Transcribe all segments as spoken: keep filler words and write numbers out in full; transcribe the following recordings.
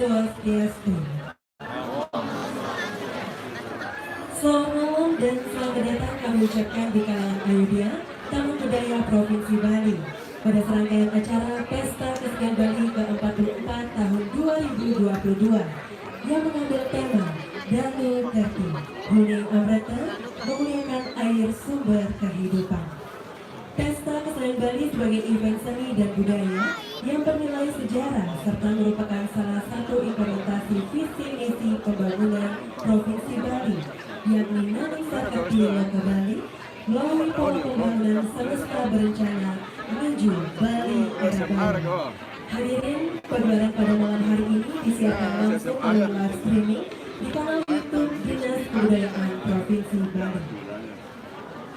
Swastiastu. Selamat malam dan selamat datang kami ucapkan di kalangan Ayodhya, Taman Budaya Provinsi Bali, pada serangkaian acara Pesta Kesenian Bali ke empat puluh empat tahun dua ribu dua puluh dua yang mengambil tema Danu Kerti, Hune Amreta, memuliakan air sumber kehidupan. Pesta Kesenian Bali sebagai event seni dan budaya yang bernilai sejarah serta merupakan salah satu implementasi visi misi pembangunan Provinsi Bali, yakni Naning Saka Loka Bali, melalui pola pembangunan semesta berencana menuju Bali era baru. Hadirin, pagelaran pada malam hari ini disiarkan langsung oleh live streaming di kanal YouTube Dinas Kebudayaan Provinsi Bali.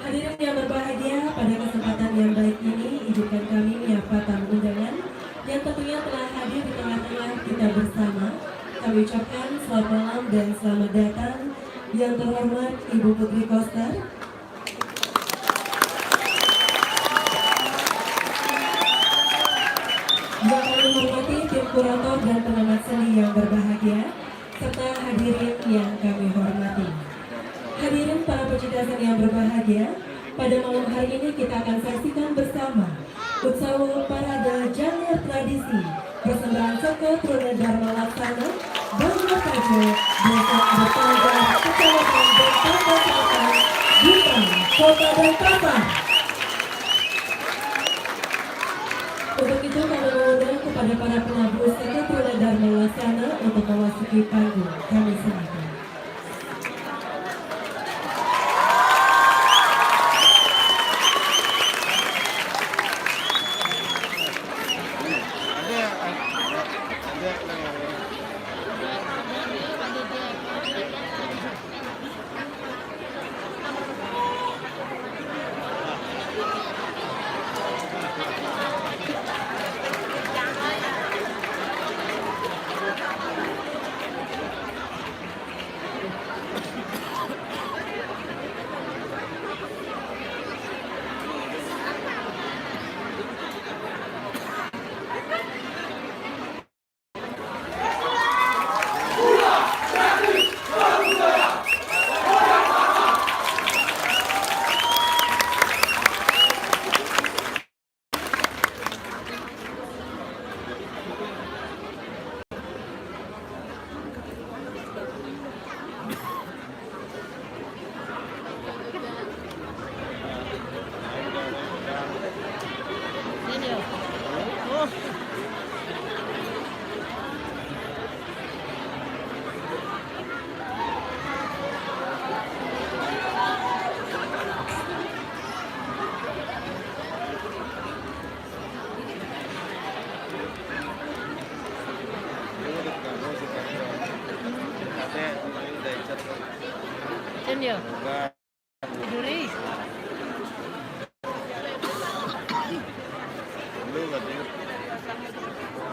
Hadirin yang berbahagia, pada kesempatan yang baik ini, izinkan kami menyapa tamu undangan yang tentunya telah hadir di tengah-tengah kita bersama. Kami ucapkan selamat malam dan selamat datang, yang terhormat Ibu Putri Koster, yang kami hormati tim kurator dan pengamat seni yang berbahagia, serta hadirin yang kami hormati. Hadirin para pecinta seni yang berbahagia, pada malam hari ini kita akan saksikan bersama Utsawa Parade Janger Tradisi, persembahan Saka Truna Dharma Laksana, Banjar Tajo, Desa Adat Tangga, Kecamatan Denpasar Selatan, Bintang, Kota Denpasar. Untuk itu, kami mengundang kepada para penabuh Saka Truna Dharma Laksana untuk memasuki panggung. Kami silakan. Duri. Dulu, Pak.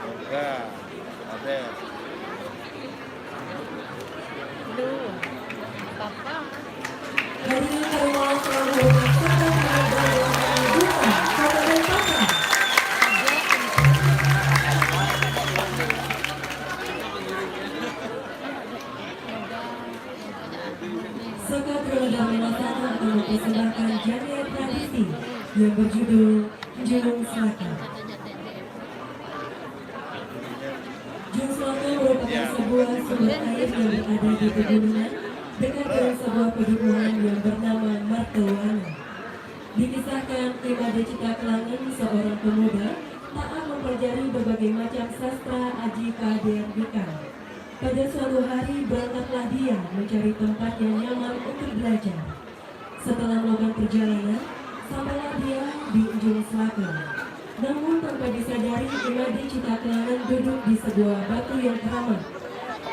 Enggak. Ada. Dulu. Papa. Hadirin, terima kasih. Saka Truna Dharma Laksana akan mempersembahkan Janger Tradisi yang berjudul Jung Slaka. Jung Slaka merupakan sebuah sumber air yang berada di pegunungan dekat dengan sebuah pedukuhan yang bernama Mertawana. Dikisahkan, I Made Cita Kelangen, seorang pemuda, taat mempelajari berbagai macam sastra aji kadir dikang. Pada suatu hari, berangkatlah dia mencari tempat yang nyaman untuk belajar. Setelah melakukan perjalanan, sampailah dia di Ujung Selatan. Namun, tanpa disadari, I Made Cita Kelangen duduk di sebuah batu yang keramat.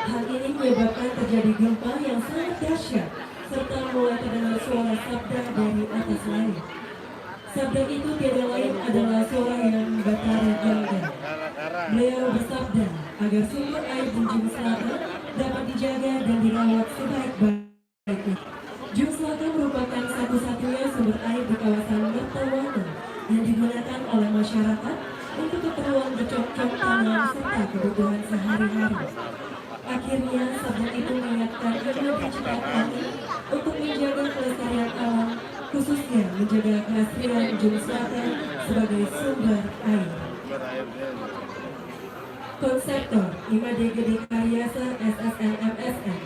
Hal ini menyebabkan terjadi gempa yang sangat dahsyat, serta mulai terdengar suara sabda dari atas langit. Sabda itu tiada lain adalah suara Hyang Batara Gangga. Beliau bersabda agar sumber air di Ujung Selatan dapat dijaga dan dirawat sebaik-baik. Ujung Selatan merupakan satu-satunya sumber air di kawasan Mertawana yang digunakan oleh masyarakat untuk keperluan bercocok tanam serta kebutuhan sehari-hari. untuk menjaga kelestarian alam, khususnya menjaga kelestarian Jung Selatan sebagai sumber air. Konseptor, Imade Gede Karyasa, S S N, M S N.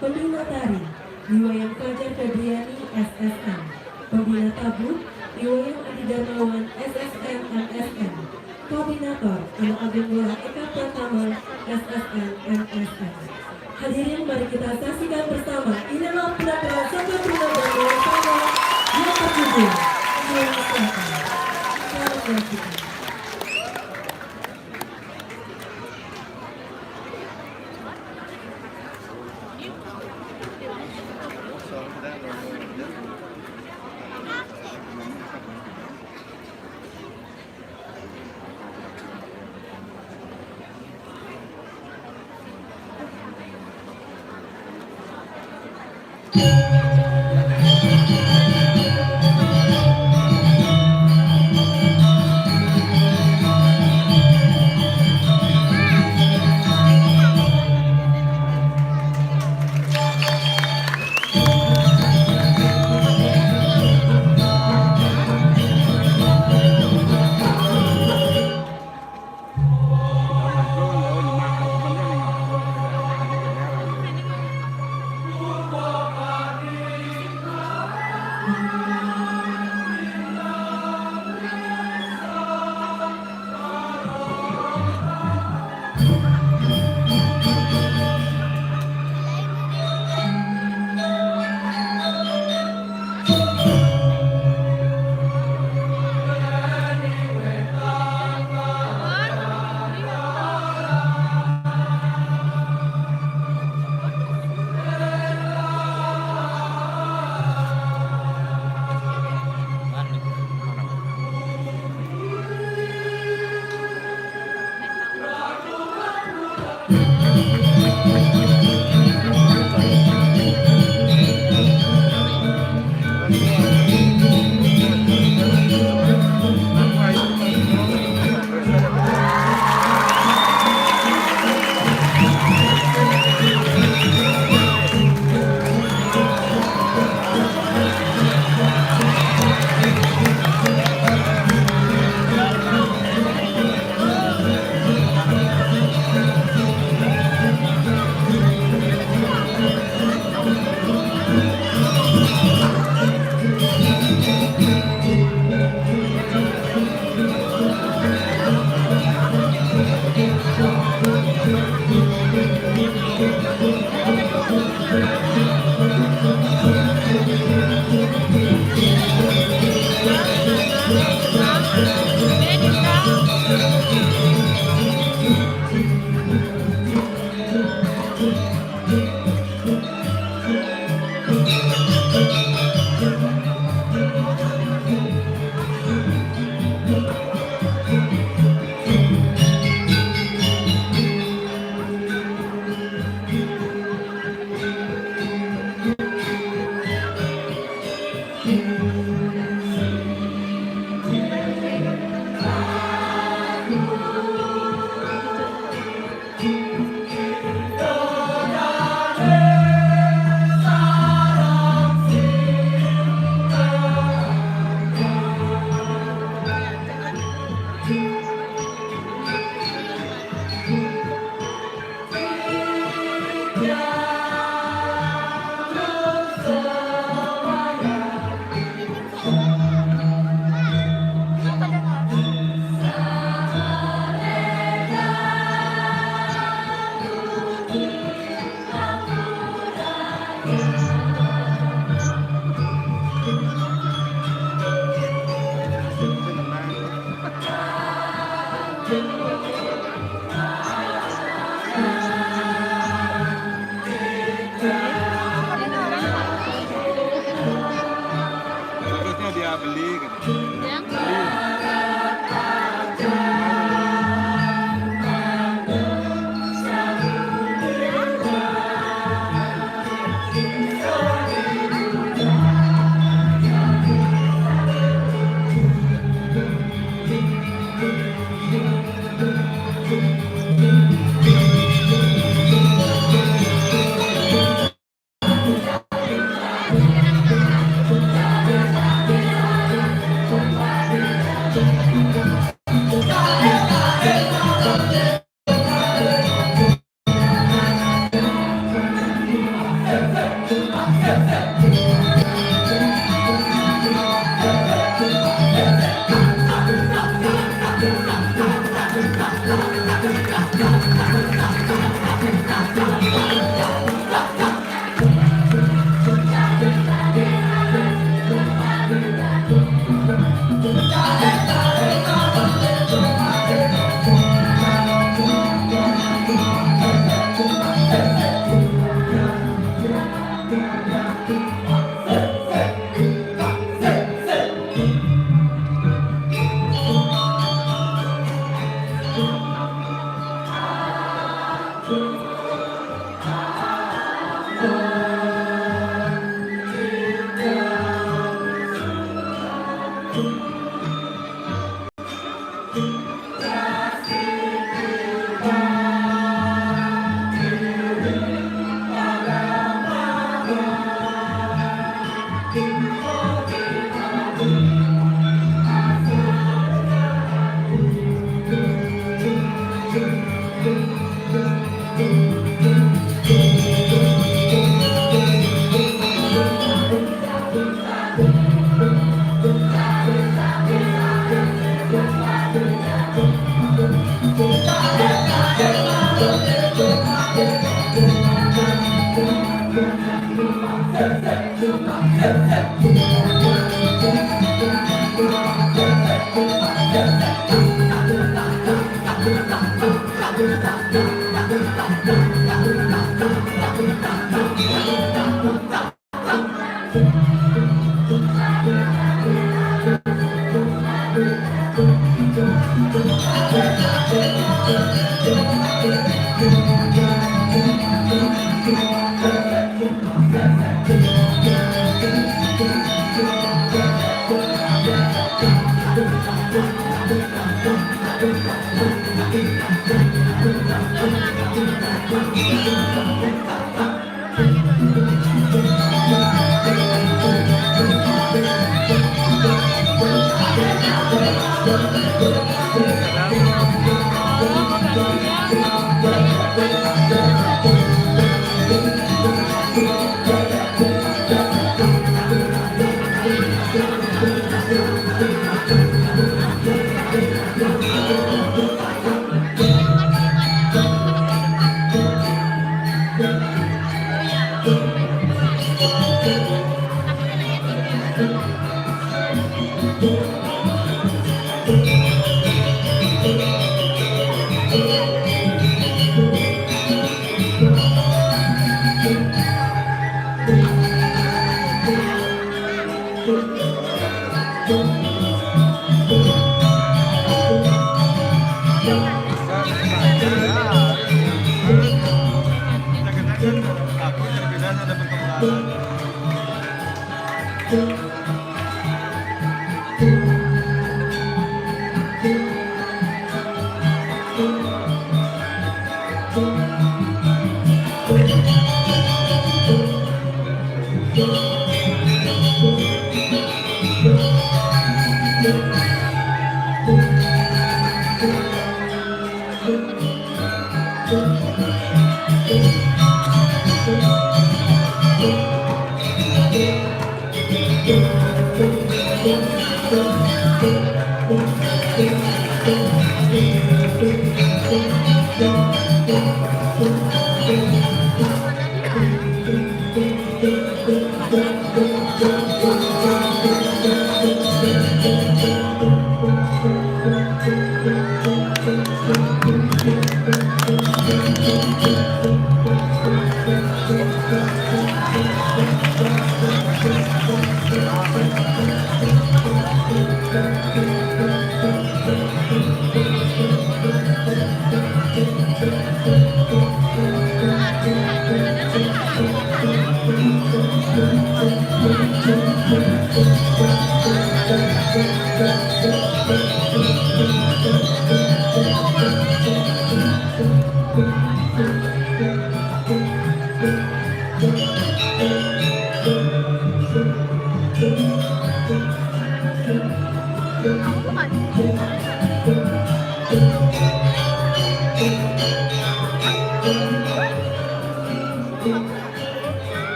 Pembina tari, Iwayan Fajar Febriani, S S N. Pembina tabuh, Iwayan Adi Darmawan, S S N, M S N. Koordinator, Anak Agung Bola Eka Pratama, S S N, M S N. Hadirin, mari kita saksikan bersama. Inilah penampilan satu tuna dan dua tuna yang terjun. Selamat datang. Selamat datang.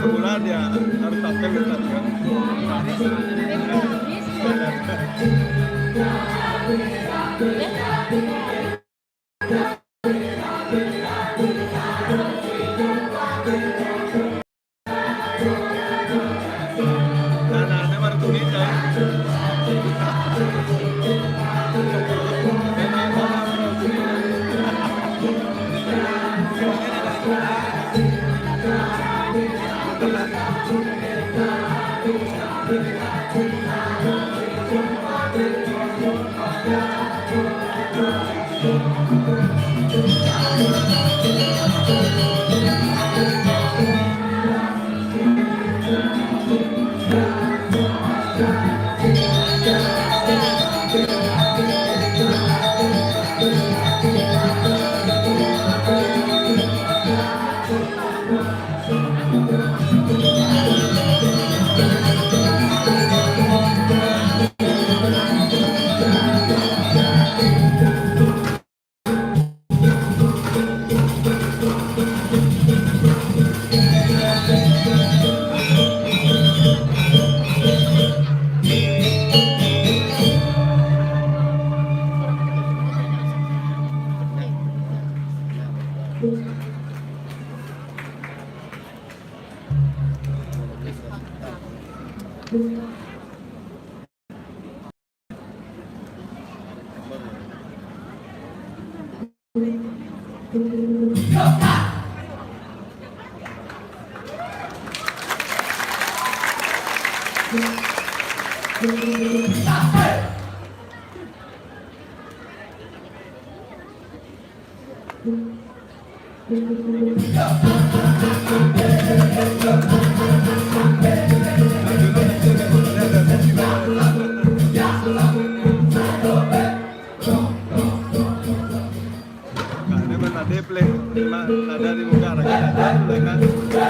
Sebulan ya harus tampil di stadion. Nah, ini mah tadi play, ini mah ada di muka, ada, ada, ada.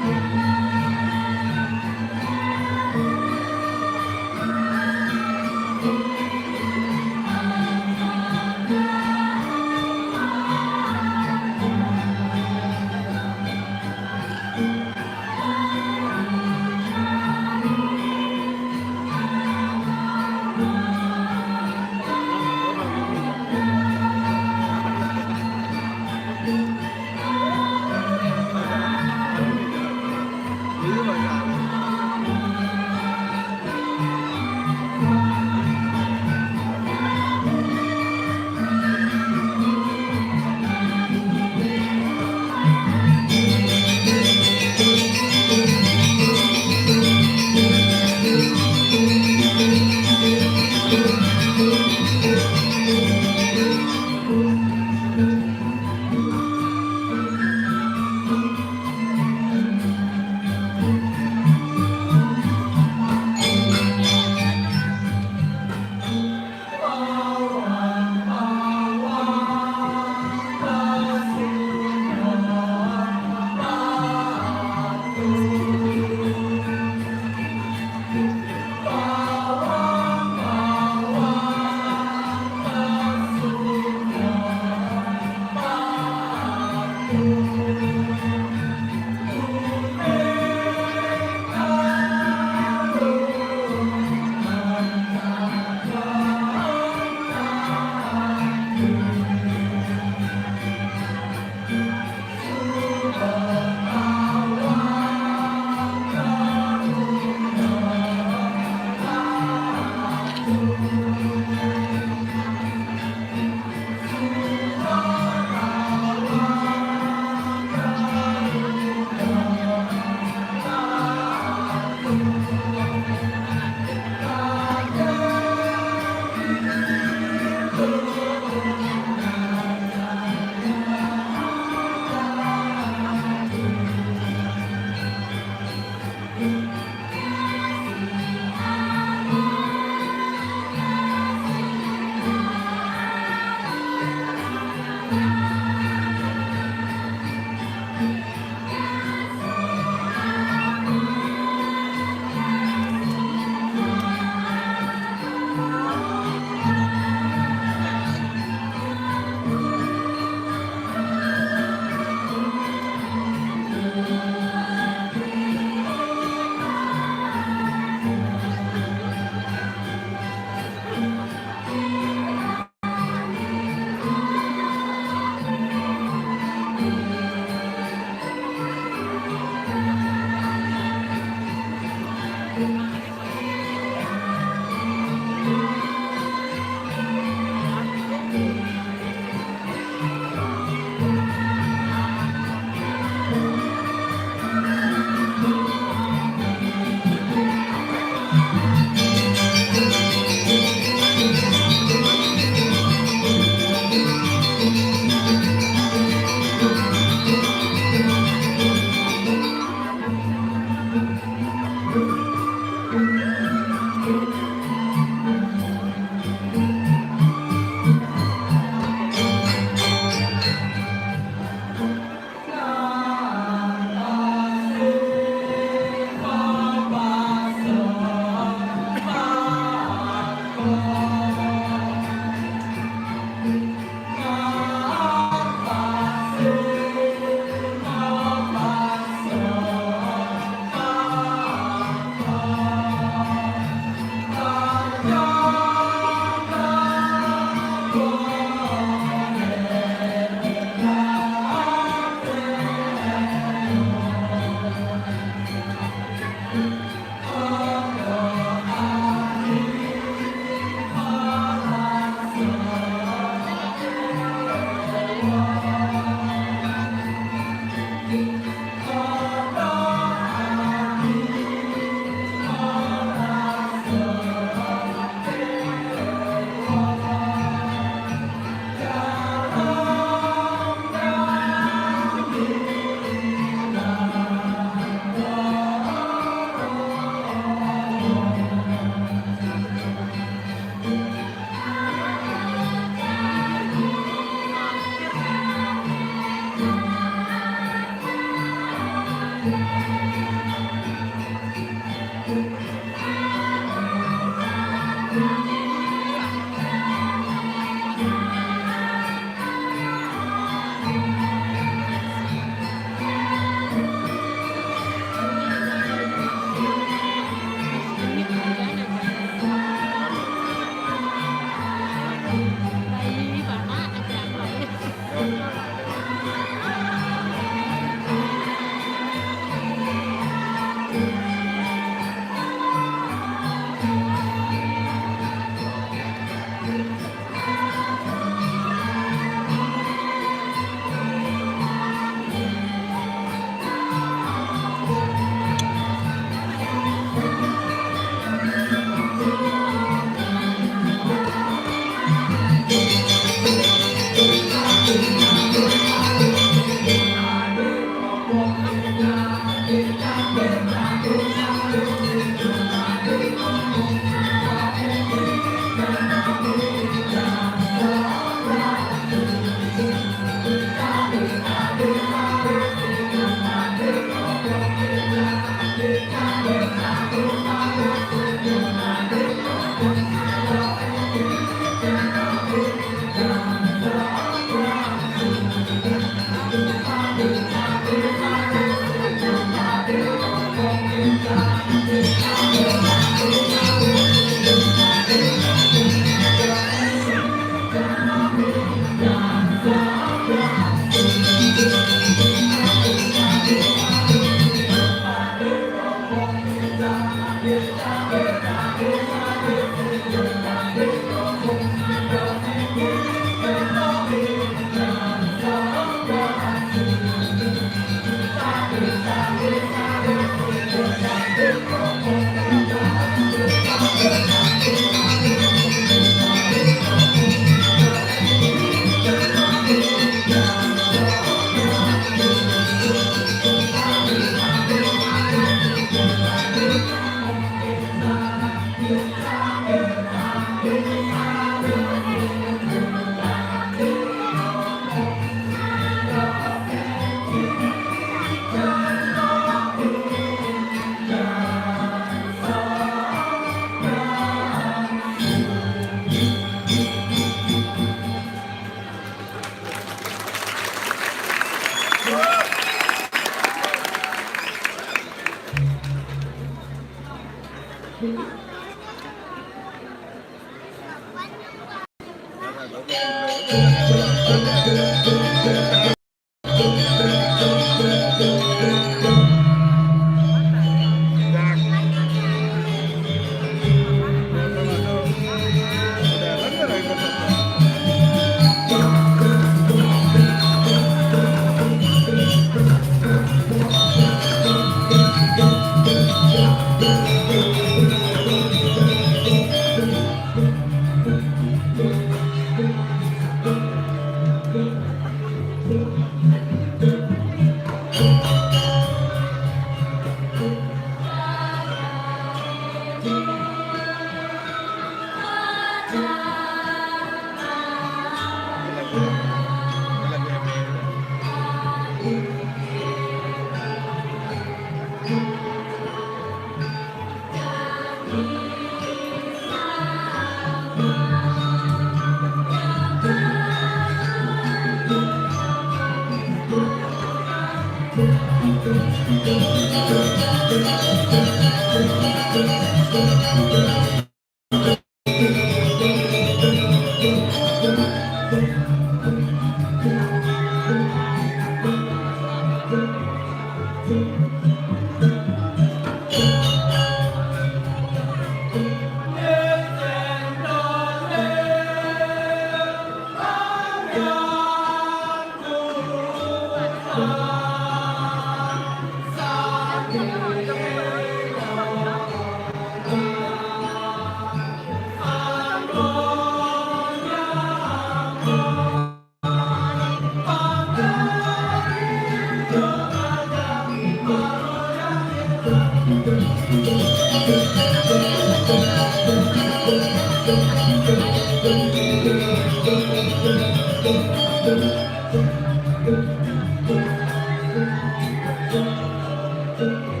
Permen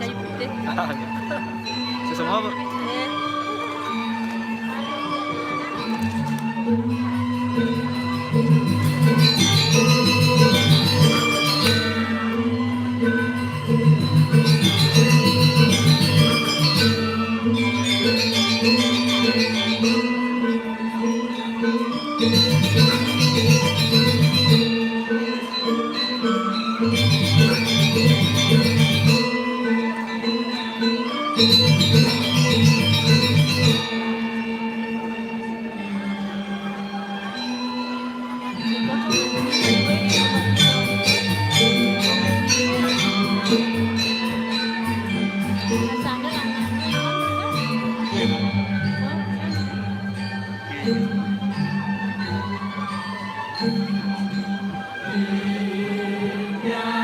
kayu putih. Susah mau, Bu? Iya.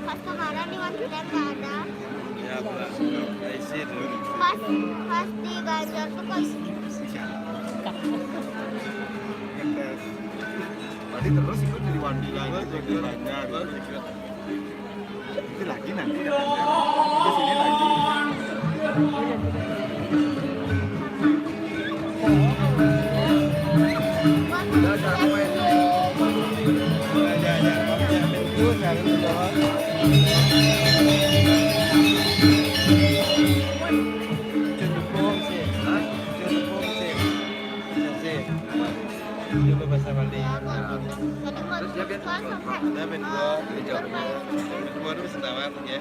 Pas kemarin di Wonderland nggak ada. Ya, belum. Belum. Isi dulu. Pas, pas di Banjar tuh pas. Ngetes. Tadi terus ikut di Wonderland, ikut di Banjar. Terus ikut. Itu lagi nanti. Di sini lagi. Terus dia biar. Dia main gua, hijau. Gua tuh bisa tawar, ya.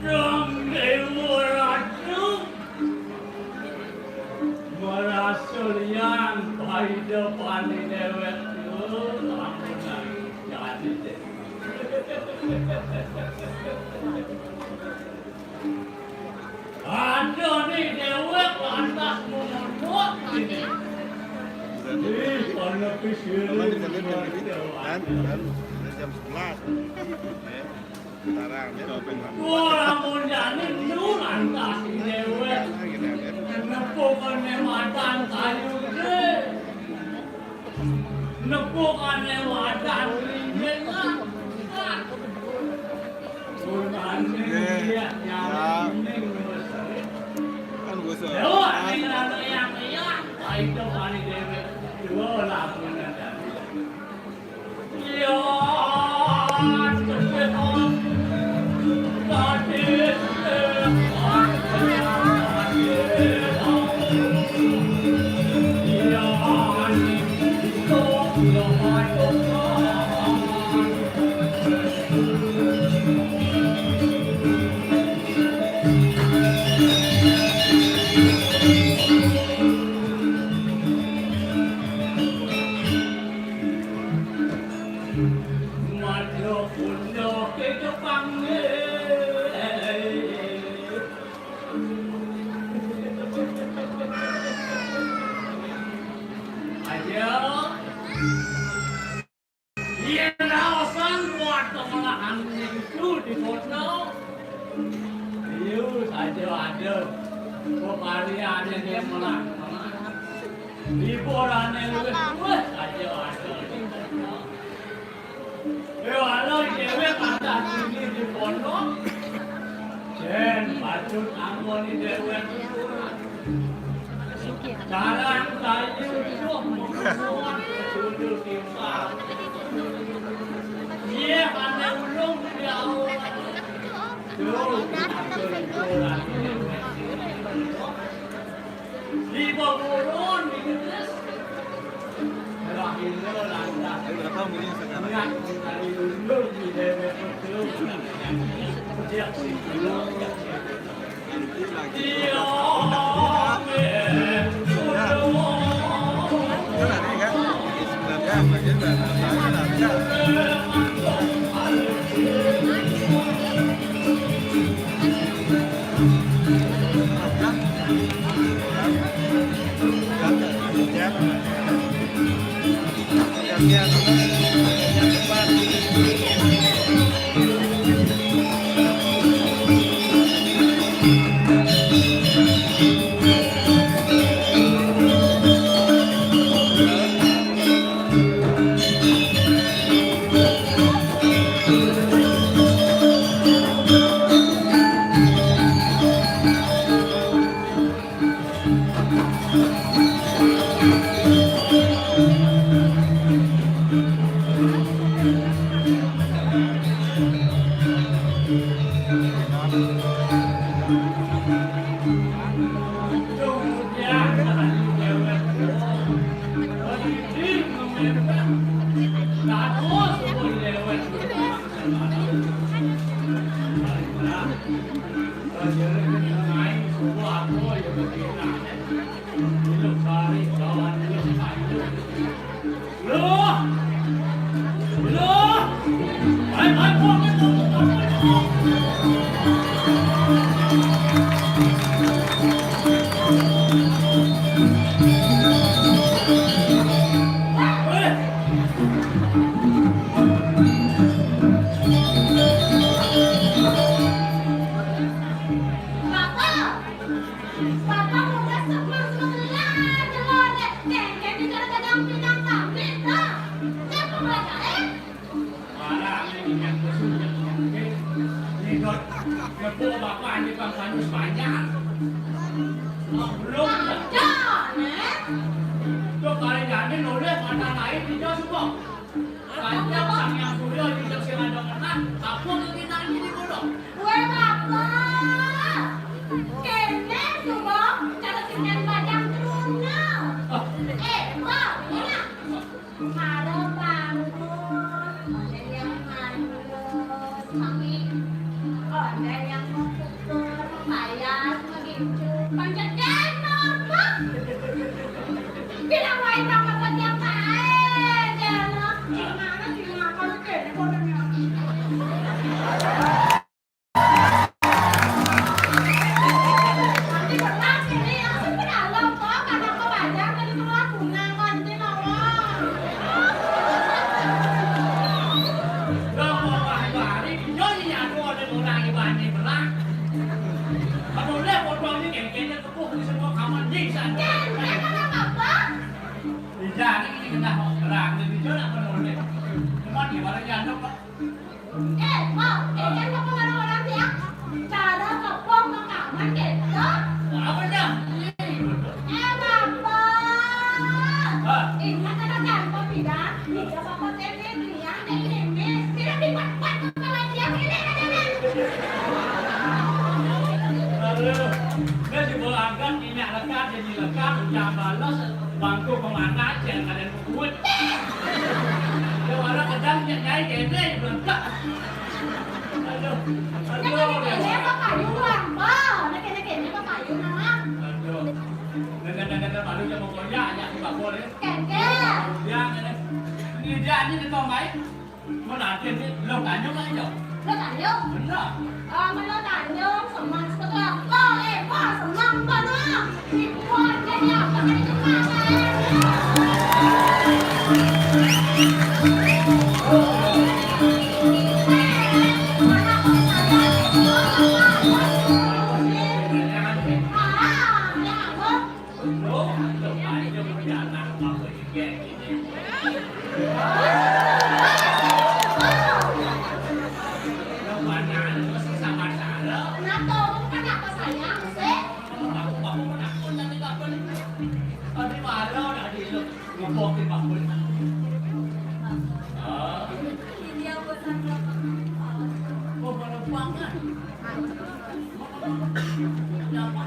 Dong Dewa Ratu, merasa liang pahidepane dewek. Ampun, jadi deh. Ada nih dewek lantas menunduk ini. Ih, panas pisan. Kan, kan, jam sebelas. Ya. Wah, lamun jani lu lantas dewek. Nepukane madan kayu gede. Nepukane madan rinjing. Kan bisa. Dewa, ning rano yang iya, kaito kali dewek. Dewa, lamun jani. Ayo. Yen raosan kuat kemelahan itu di kono. Iyo, saja ada. Pekaryane dia melah. Hiburane luwih, luwih saja ada. Eh, walau dewek ada sini di pondok. Jen, patut angoni dewek. Sekarang saya sudah membuat sudut timpal. Iya, ada ulung di awal. Tuh, di pagurun, di Inggris. Lahirnya lantas. Ayo, berapa umurnya sekarang? Ingat, dari ulung di dewek itu. Dia sih. Bapak, Bapak udah sebel sebelah jelone. Kengkeng di dalam dagang pinang kambing, dah. Siapa mereka, eh? Marah, ini yang kusut, yang kusut. Ini dot, ngepo bapak ini bang Panus banyak. Oh, belum. Ada, nih. Tuh, kali jadi nulis mata lain di Joshua. Panjang Sang Hyang Surya, di Joshua ada menang. Apa kegiatan ini dulu? Gue bapak. Kene suba cara sing bajang truna. Eh, Bang, ini. Ada bangun, ada yang manus, mami. Ada yang mau pukul, membayar, begitu. Pancet dendor, Bang. Bilang wae Bang, apa tiap hari, ya, lo. Gimana sih, ngapa lu kene, kok udah Dijari ini kena orang, jadi dia nak penulis. Cuma di mana jatuh, Pak? Eh, Bang, eh, kan Bapak orang-orang ya. Cara kepong rekaman gitu. Apa dah? Eh, Bapak. Hah? Ingat ada kan, Pak Bidan? Iya, Bapak T V, dia, dia ini. Tidak dibuat-buat kepala dia, ini, ini, ini. Aduh, dia juga agak minyak lekat, jadi lekat, udah balas, bangku kemana, jangan ada Wih. Ada orang kedang nyai kene, berentak. Aduh, aduh. Kene apa kayu, Bang? Bang, kene, kene apa kayu, Bang? Aduh. Dengar, dengar, dengar, malu dia mau koyak, ya, si Babo ni. Kene. Dia, kene. Ini dia, ini dia, Bang, baik. Mun ade ni, lo tanya aja. Lo tanya? Benar. Ah, lo tanya, sama seperti apa? Eh, Bang, senang, Bang, ah. Kenapa? Kenapa sayang sih? Aku, aku penakut nanti kapan. Tadi malam udah di lu. Ngomongin Pak Boy. Ah. Ini dia bosan banget. Oh, bosan banget. Kenapa?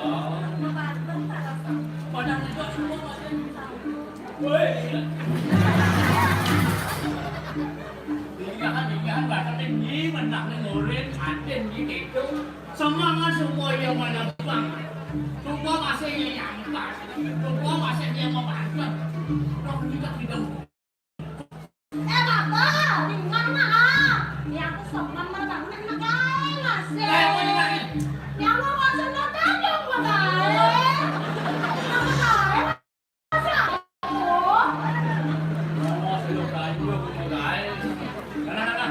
Oh. Padahal itu semua masih Woi. Iya kan, iya kan, bahkan ini menang nih, ngurin, adin gitu. Semangat semua yang mana bang. Semua masih yang nyampas. Semua masih yang membantu. Dong, kita tidak. Eh, Bapak, di mana? Ya, aku senang banget, aku nak makan, Mas. Eh, mau dimakan? Ya, mau masuk makan dong, Bapak. Bapak,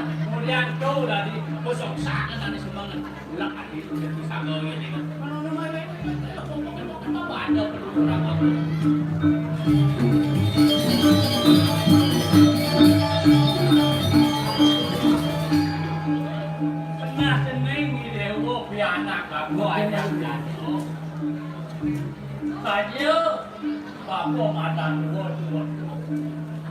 Kemudian tu dari besok sana dari sumbangan. Lah, ati tu jadi saga ini kan. Mana nama ini? Pokoknya, pokoknya, apa ada perlu orang apa? Tengah Sening ni, Dewa, pianak aku aja jatuh. Saja. Bapa madan dua, dua, dua.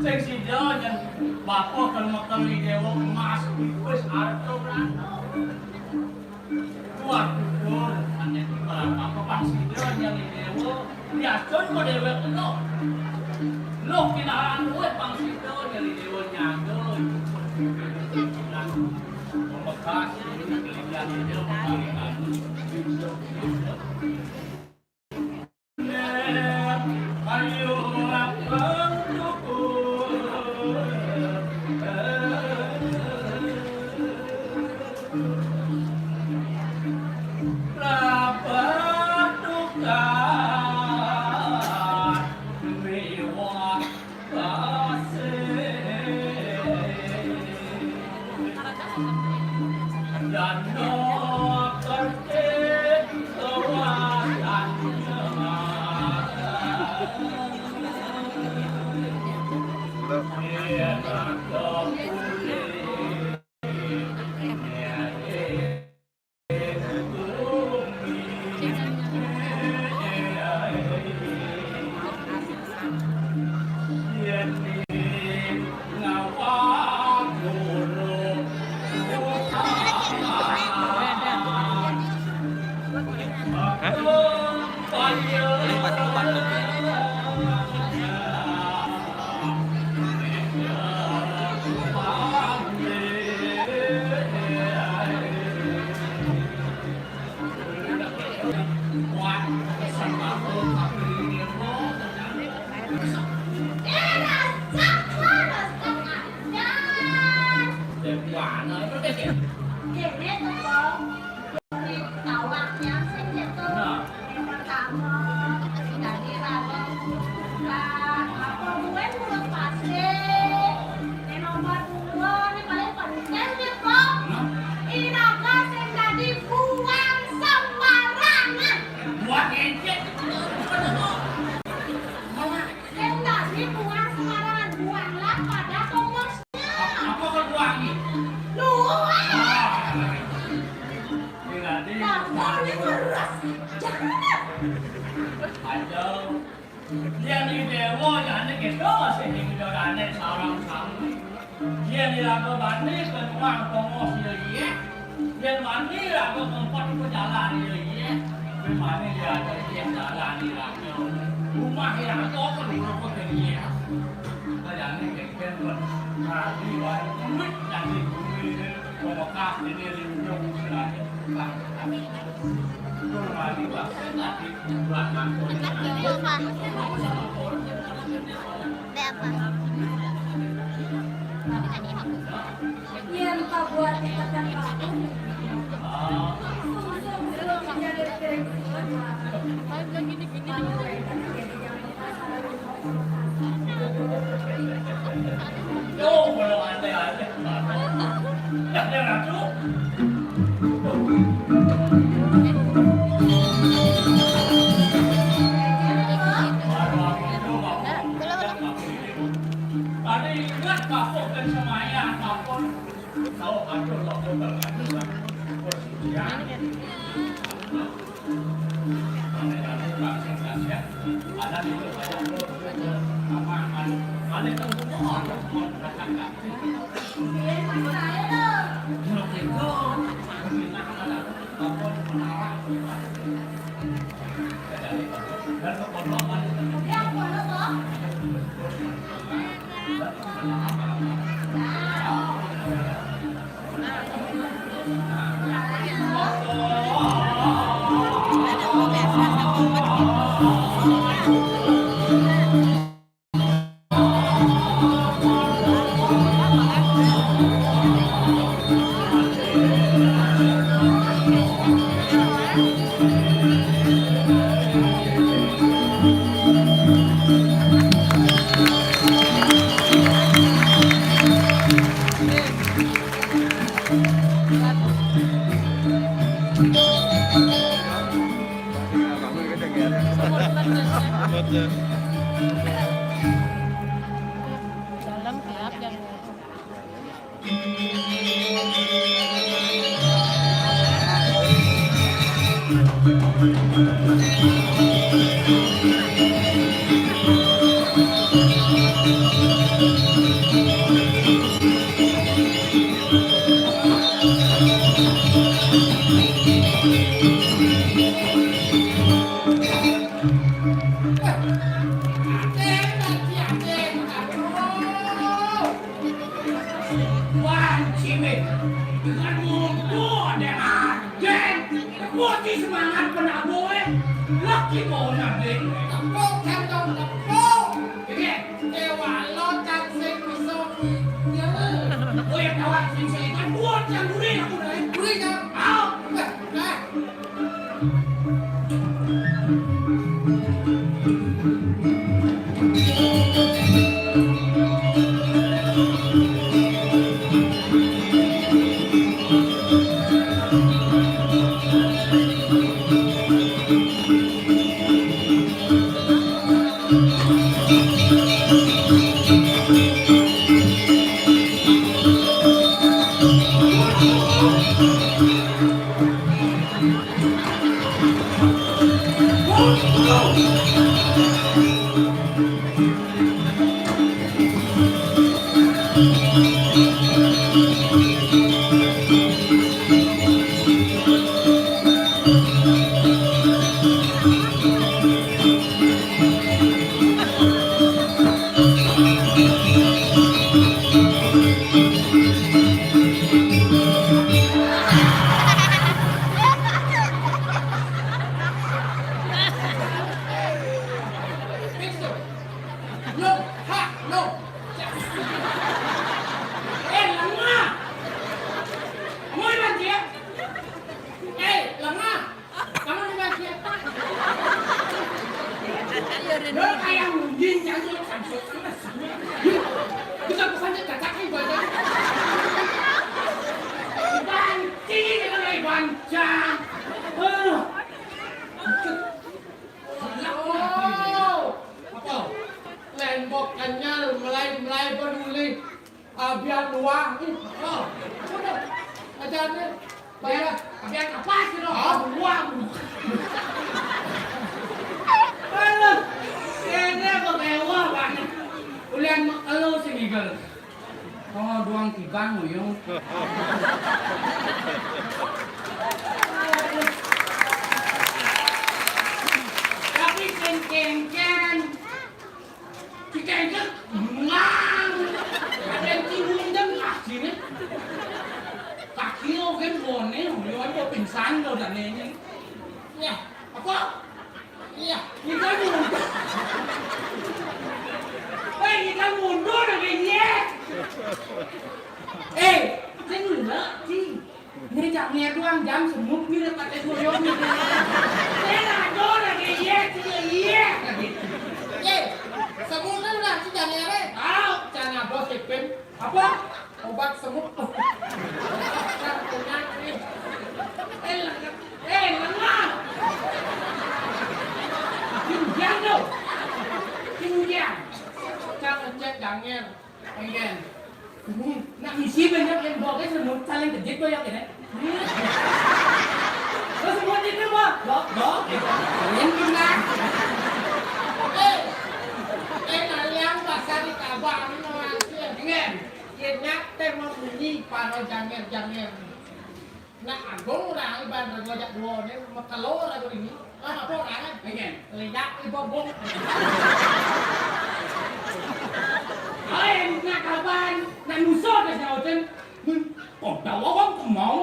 Sing sida nyen bapa kelem-kelem dewa emas, tipis, harta, berana. Tuah kukur, hanya tiba Déwa, yadon kok déwék lho. Lho, kinaan kowe pang sida nyeri déwa nyaga. Pemekas, ini kelebihan ini, kelebihan. Ayo, abang cukup. Lapat tukar miwah kasih. Dana kertik kawasan. Hah? Ini empat, empat tuh. Tawaknya sing cetha. Nah. Yang pertama, dadi raga buka, apa buin mulut pasir. Yang nomor dua, ini paling penting nih, Bro. Nah. Iraga sing dadi buang sembarangan. Buang encen. Sing dadi buang sembarangan, buanglah pada tongosnya. Apa kau buang ini? Lu. Ah. Kamu ini keras. Jangan. Ayo. Yén déwa, yén kita masih ing dorané sareng sami. Yén iraga bani kenuang tongos ya iya. Yén mani iraga kempet iku jalan ya iya. Yén mani iraga iya jalan iraga. Rumah iraga kok dulu kok ya iya. Kayané geger kok. Rabi waé kuwit dadi bumi. Pemekah ini linjung sirahé. Bang. Tur mani waé dadi bulan mangkon. Ada apa? Yén pabuat tekan baku. Sungsung sing nyalip kering suwun. Yo, kalau aneh-aneh. Dah, dah, Ratu. Baru aku itu, Pak. Tadi ingat kapok dan semaya, kapok. Tahu, aduh, lo coba, aduh, aduh. Ya. Ada di itu, ada di itu. Apa, ada, ada itu. Dalam gelap dan Boti semangat penabo, eh. Laki bona, Ding. Tepuk, Cang, dong, tepuk. Oke. Kewalo, Cang, sing iso mikir. Oh, ya, kawan, sing sing kan buat yang gurih aku, Ding. Gurih, Cang. Mau. Nah, nah. Loh, ha, loh. Eh, lengah. Mau mandi ya? Eh, lengah. Kamu di mandi ya? Lo kayak mungkin jangan sampai sana semua. Bisa pesan dia katakan banyak. Banci, kita lagi bancang. Aduh. Oh, apa? Lembok kenyal, melai-melai peduli. Abian luang. Ih, oh, udah. Ajarannya. Bayar. Abian apa sih, lo? Ah, luang. Aduh, ini kok mewah banget. Ulian mak elo sih, Miguel. Oh, doang tibang, Uyung. Tapi sing kengken. Si kengken, ngang. Ada yang timbul dan aslinya. Kaki lo kan bone, Uyung, apa pingsan lo dan ini. Ya, apa? Iya, kita mundur. Eh, kita mundur lagi, iya. Eh, saya ngelak, Ci. Ini jam doang, jam semut nih, pakai goyong nih. Saya ngador lagi, iya, Ci, iya. Eh, semut kan udah, Ci, jangan ya, Re. Tahu, cara bos, Ipin. Apa? Obat semut. Obat penyakit. Eh, lengan. Eh, lengan. Pinjam dong. Pinjam. Cang ngecek danger. Pengen. Hmm, nak misi banyak yang bawa ke semut, saling kejit banyak ini. Hmm. Terus semut itu, Bang? Bok, bok. Kalian pernah? Eh, eh, kalian pasar di Kabang, ini orang sih. Pengen. Yen nyaté membunyi para janger-janger. Nak agung ora iban rego jak duwone mekelo ora kuwi. Ah, apa ora kan? Pengen. Lidak ibobong. Ae nak kapan? Nak musuh ke nyauten. Kok dawa wong kemau.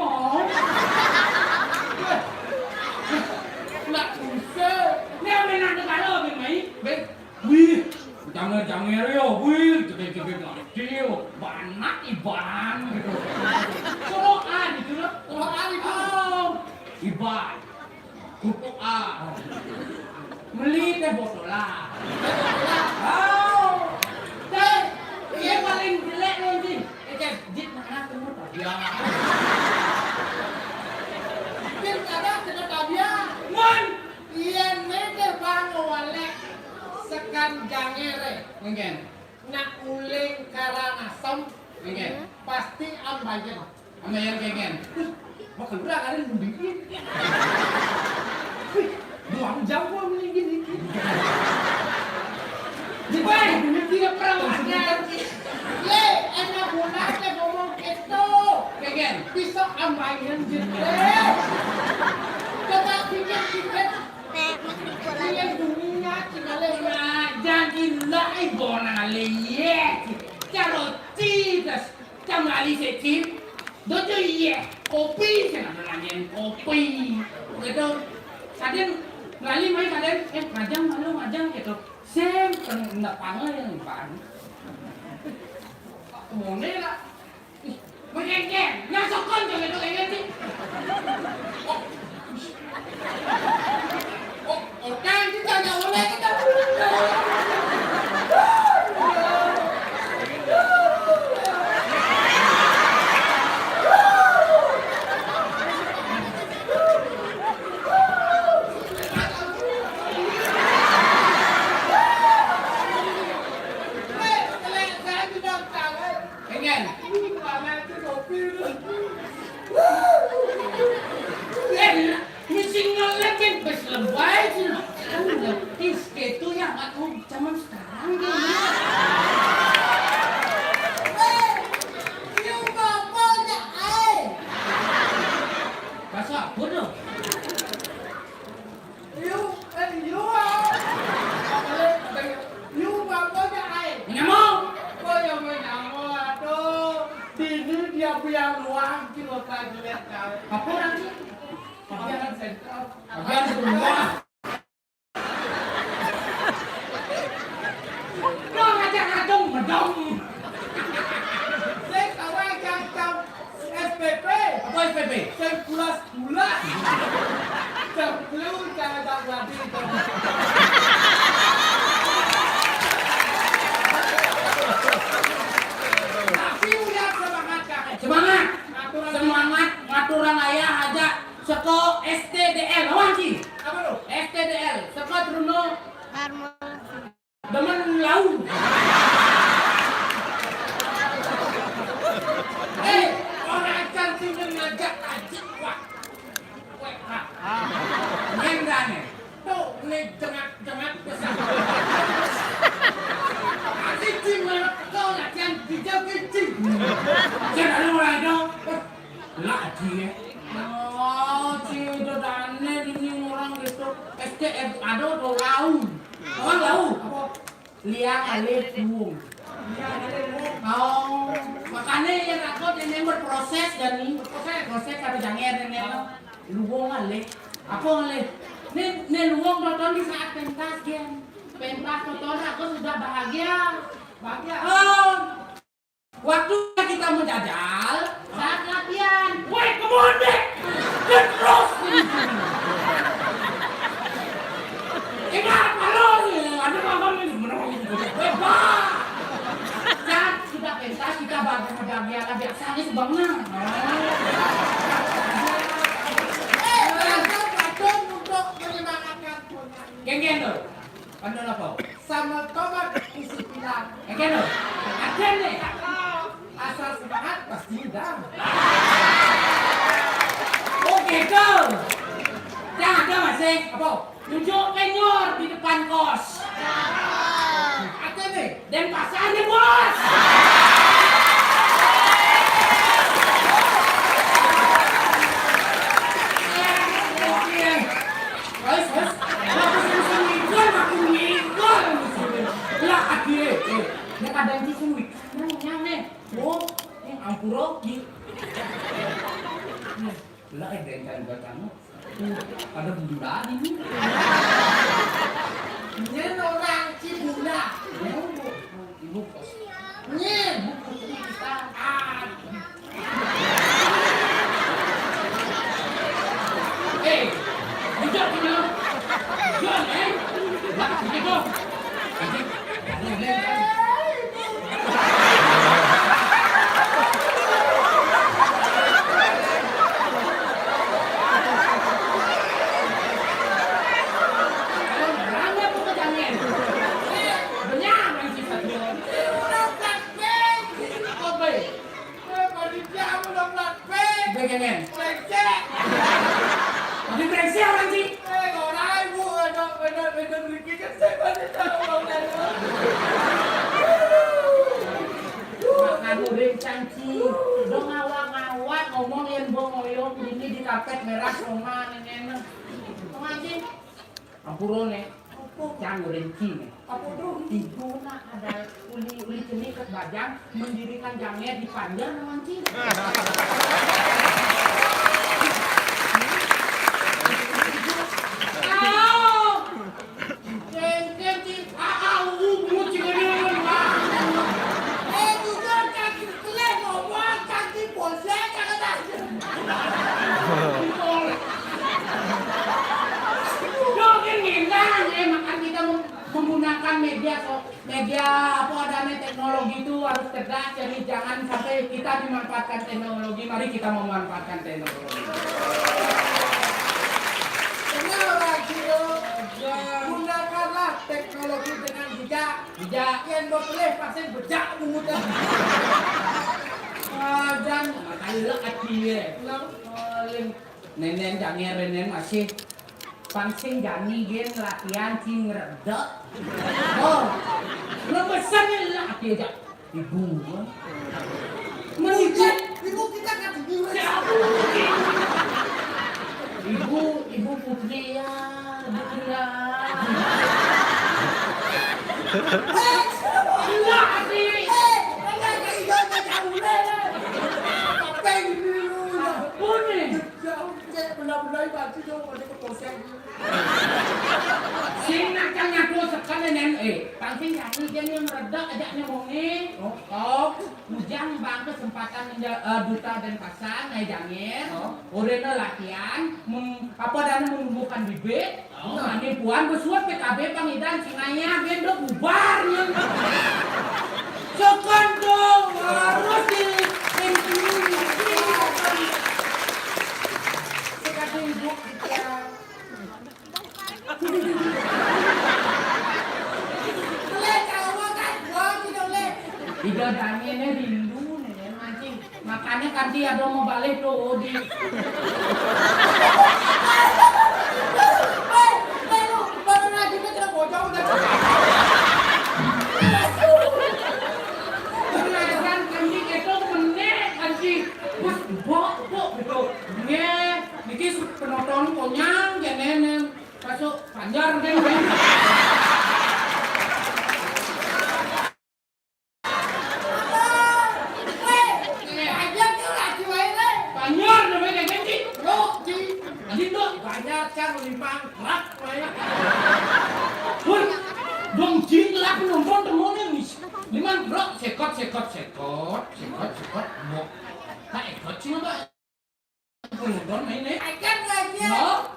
Nak musuh. Nek menak karo ben mai. Ben. Wih, janger-janger yo, wih, jegeg-jegeg mati yo, banak iban gitu. Soroan gitu loh. Soroan itu. Oh, iban. Kerupuk ah. Meli teh botolan. Oh. Teh, iya paling jelek nanti. Eh, teh, jit mana temu tabia. Jit mana temu tabia. Mon. Yen mete bango walek sekan jangere. Nggih. Nak uling Karangasem. Nggih. Pasti ambayen. Ambayen nggih. Wah, kelura kali mundingin. Wih, buang jam gua mendingin iki. Weh, tidak pernah ada. Ye, enak bulan teh ngomong gitu. Nggih. Bisa ambayen jete. Coba pikir-pikir. Nilai dunia, nilai raja gila, eh, bonale, ye. Caro cidas, cam lali secin. Dojo, ye, kopi, senang nanya kopi. Gitu. Kadén lali main kadén, eh, ngajang malu ngajang gitu. Sem, kena pangan yang baru. Kemana lah? Ih, mengengkeng. Nah, sokon jangan itu engkeng sih. Oh. Oh, orang kita nggak boleh kita. Pengen. Eh, mesti ngelek, bes lebay sih, no. Tis, gitu ya, nggak tahu zaman sekarang dia. Eh, you bapaknya, eh. Bahasa apa tuh? You, eh, you, ah. You bapaknya, eh. Nyamuk. Kok yang main nyamuk, aduh. Ini dia biang luang, kilo kajian kau. Apa nanti? Biang sentral. Biang semua. Dong aja ngadong medong. Saya kawan cangkang S P P. Apa S P P? Sirkulas pula. Jam telu saya tak berhenti itu. Tapi udah semangat, Kak. Semangat. Aturan semangat, ngaturan ayah aja. Seko S T D L, lawan, Ci. Apa tuh? S T D L, Seko Truno. Harmon. Demen lau. Eh, orang cantik ngajak aja. Wah. Weh, ah. Ngendane. Tuh, ini jengak-jengak besar. Asik, Ci, menurut kau latihan bijak, Ci. Jangan mulai dong. Lah, Ci, ya. Oh, Ci, udah dane ini orang gitu. S D F ada tuh lau. Orang lau. Apa? Liang alih luung. Oh, makanya yang aku ini berproses dan ini berproses, proses kata janger ini luung alih. Apa alih? Ini, ini luung nonton di saat pentas, Gen. Pentas nonton aku sudah bahagia. Bahagia. Oh, waktu kita menjajal, saat latihan. Woi, kebondek. Terus. Ingat, kalau ada apa nih, menang. Woi, Pak. Saat kita pentas, kita bahagia, bahagia lah, biasanya sebangnang. Eh, belajar pantun untuk menyemangatkan. Geng-geng tuh. Pantun apa? Sama tomat isi pilar. Geng-geng tuh. Ada nih. Asal semangat pasti udah. Oh, gitu. Dah, ada masih. Apa? Nunjuk penyor di depan kos. Ada nih. Dan pasar nih, Bos. Bos, bos. Aku sing-sing ngigol, aku ngigol. Lah, akhirnya, eh, ini kadang sing wik. Nah, nih. Oh, ini ampura, Ki. Lah, eh, dengkan buat kamu. Ada bunda ini. Ini orang Cibunda. Ibu kos. Ini buku kita. Ah. Eh, budak kena. Jual, eh? Budak kena kau. Nanti, nanti, nanti. Brengsek. Brengsek orang, Ci. Eh, orang ibu, ada, ada, ada rezeki kan saya pada tahu orang lain. Makan goreng cangci. Dong ngawak-ngawak ngomong yang bong oyong ini di karpet merah sama nenek. Sama, Ci. Ampura, Nek. Apa? Cang goreng Ci, Nek. Apa tuh? Ibu nak ada uli, uli cenik ke bajang, mendirikan janger di panjer, Mang Ci. Media so, media apa adanya teknologi itu harus cerdas, jadi jangan sampai kita dimanfaatkan teknologi, mari kita memanfaatkan teknologi. Benar, Pak Guru. Ya. Gunakanlah teknologi dengan bijak. Bijak. Yang boleh pasti bejak bungut dah. Ah, dan makanya hati ya. Paling nenen jangan nenen masih Pang sing jani gén latihan sing ngredek. Oh, lemesan lah ati aja. Ibu. Menipu. Ibu kita kan ibu. Siapa? Ibu, ibu putri ya, ibu ya. Lah ati. Apa ini? Jauh, cek benar-benar ibu aja dong, ada keposeng. Sing nak kang ngaku seken nenen, eh, pang sing jani gén yang meredak aja nyomongnya. Oh. Oh, Ujang bang kesempatan menja-, eh, duta dan pasang, naik jangir. Oh. Orena latihan, mem-, apa dan menumbuhkan bibit. Oh. Mane puan besuat P K B Bang Idan sing ayah gén do bubar ya. Seken dong, harus di, di, di, di, sekadang ibu kita. Iga dangene rindu nene mancing. Makanya kanti ada mau balik tuh di. Baru lagi ke bocor udah. Penasaran kanti itu meneh kanti. Wah, bok, bok gitu. Nggih, niki penonton konyang jenenge. Masuk Banjar kan. Banjar namanya kan, Ci? Lo, Ci. Tadi tuh banyak kan limang truk, banyak. Woi, dong jin lah penonton temunya nih. Limang truk, sekot, sekot, sekot, sekot, sekot, mau. Tak ekot sih, Mbak. Nonton main, eh. Akan lagi. No.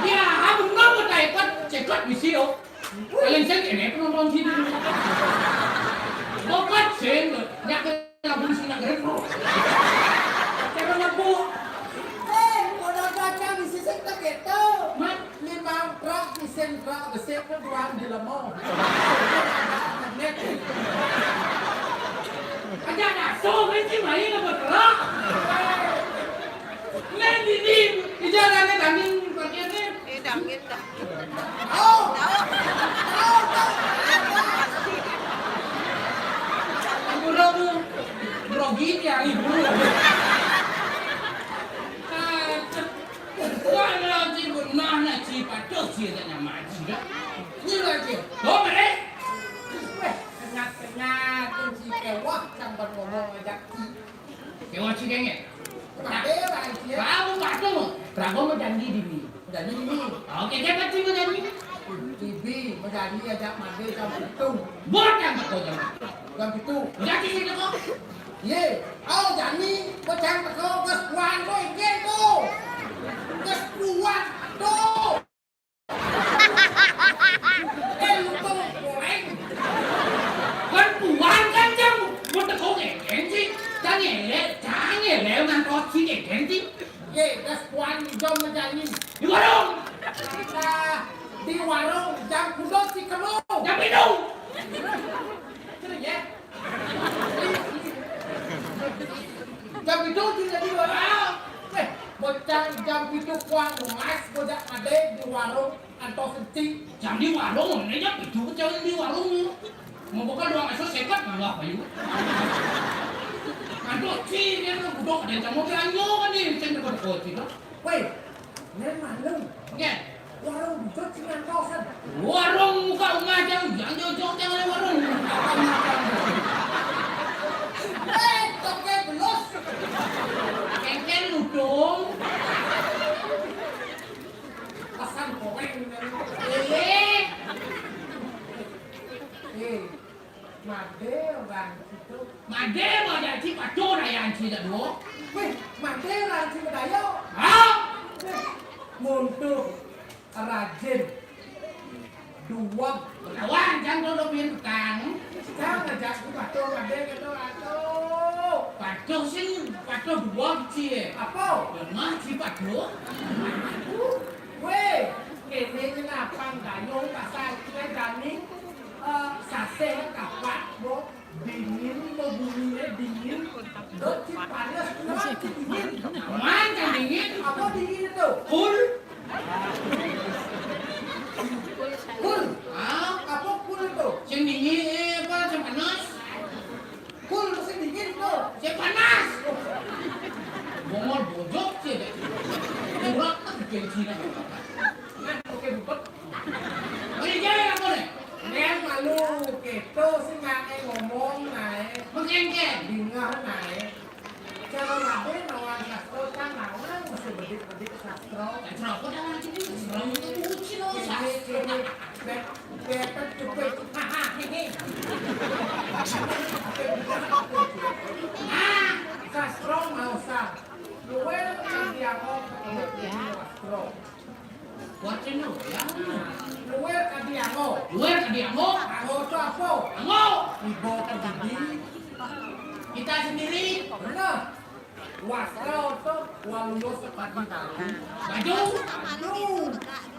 Dia, ah, benar, mau tak ekot, sekot misi, oh. Paling sing ini penonton sini. Obat sing, nyak ke lagu sing nggak gerak, bro. Cara ngebuk. Eh, udah baca di sisi tak gitu. Mat. Limang truk, isin truk, besik ke buang di lemo. Aja naso, kan si main apa truk? Main di, di, di jalannya dangin, parkirnya. Eh, dangin, dangin. Oh! Oh, oh, oh. Bro, bro. Bro, gini ya, bro. Ah, Wah, lagi benar nak ci patuh ci tak nyaman ci dah. Ni lagi. Tuh, mari. Weh, tengah-tengah tu ci kewah cang berbohong ajak ci. Kewah ci dengek. Kenapa ya, Bang Ci? Tahu patuh. Prago mau janji di ni. Janji di ni. Oke, jangan ci mau janji. Tibi mau janji ajak mandi sama itu. Buat yang betul jangan. Jam pitu. Jam pitu kok. Ye, au jani, ko jam teko, gas puan ko ijen ko. Gas puan to. Eh, lu to goreng. Kan puan kan jam, mau teko ngeken sih. Jangan elek, jangan elek, ngantos sih ngeken sih. Ye, gas puan jam jani. Di warung. Nah, di warung, jam kudo si kemo. Jam pitu. Serius ya? Jam pitu sing dadi warung. Eh, bocah jam pitu kuang emas, bocah ade di warung antos senti. Jam di warung, ini jam pitu jam di warung. Mau buka doang esok sekat malah apa yuk? Antos sih dia tuh budok ada jam mau belanja kan nih, saya dapat kopi tuh. Woi, nen malu. Nggih. Warung bujut sing ngantosan. Warung muka rumah jam, jam jojok jam ada warung. Eh, toke belus. Kengken ludung. Pesan goreng. Eh. Eh. Made orang situ. Made mau jadi pacur ayah anci tak dua. Wih, made orang si Medayo. Hah? Wih, mundur rajin. Duweg. Kawan, jan to do pian petang. Cang ngajak ku patuh madé kéto, atuh. Patuh sing, patuh duweg ci. Apa? Lemah ci patuh. Wéh, kéné kenapa gayung pasal kita jani, eh, sasih kapat, bo. Dingin, bebunyiné dingin. Dot, cik panas, kenapa cik dingin? Aman kan dingin? Apa dingin itu? Kul. Kul. Ah, apa kul itu? Sing dingin, eh, apa sing panas? Kul sing dingin itu. Sing panas. Bongol bojok sih deh. Murah kan bikin Cina. Nah, oke, bupet. Oke, jangan apa nih? Nén malu, kéto sing ngaé ngomong, naé. Mengkéngkén. Dingeh, naé. Cara nabi nawang sastra, kan nawang mesti bedik-bedik sastra. Sastra apa nawang ini? Sastra itu buci loh, sastra. Ini, ini, be-, bepet cepet. Hahaha, hehe. Ah, sastra nggak usah. Luwih kan dianggo ketemu sastra. Wacana, ya. Luwih kadi anggo. Luwih kadi anggo. Anggo to apa? Anggo. Iba kedidi. Kita sendiri. Bener. Wastra to waluya sekadi baju. Baju. Baju.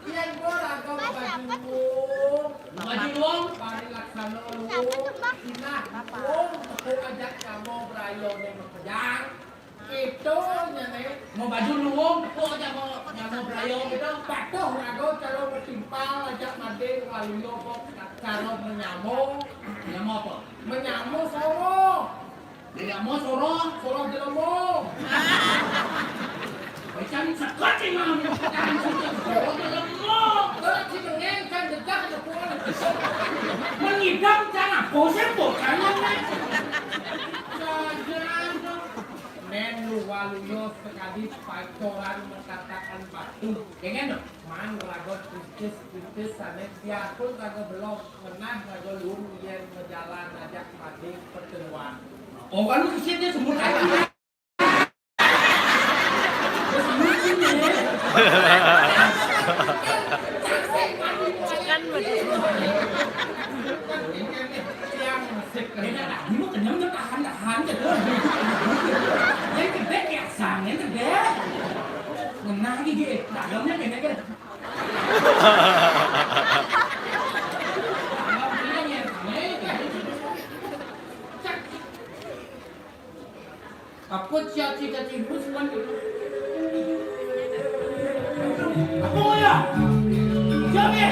Yén bo raga baju luwung. Baju luwung. Parilaksana luwung. Sinah luwung. Tepuk ajak kamu berayo ning makejang. Itu nyane. Mau baju luwung, kok aja mau nyamo berayo gitu. Patuh raga cara bertimpal, ajak madé waluya kok cara menyamo. Menyamo apa? Menyamo soro. Menyamo soro? Soro jelemo. Macam sekat ini, macam sekat soro jelemo. Kalau si mengen kan dedak depuan. Mengidam cara bosén bocahnya, Nek. Saja. Nén luwih-luwih sekadi pacoran mengatakan patuh. Kéngkén to? Man raga kritis-kritis sané biarpun raga belog ngenah raga luung yén majalan ajak madé peteluan. Oh, kan lu kesitnya semut aja. Ini tadi mah kenyang, tahan-tahan gitu. Yang gedé biasa, yang gedé. Ngenah gigi, dagangnya pendek ya. Apa cita-cita terus kan? Apa ya? Siapa?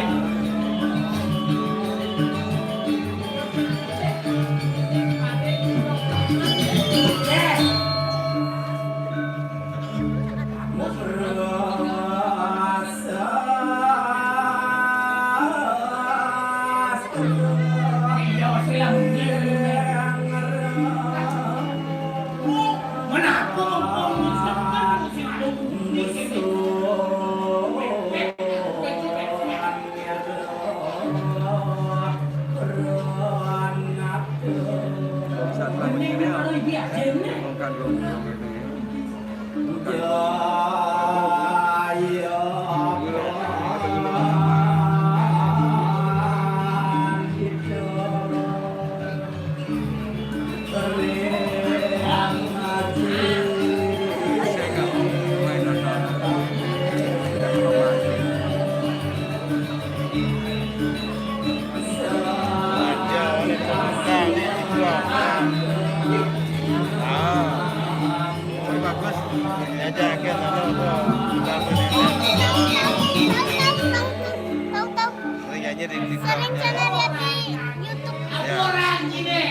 Sering sana lihat di YouTube. Ya. Orang gini.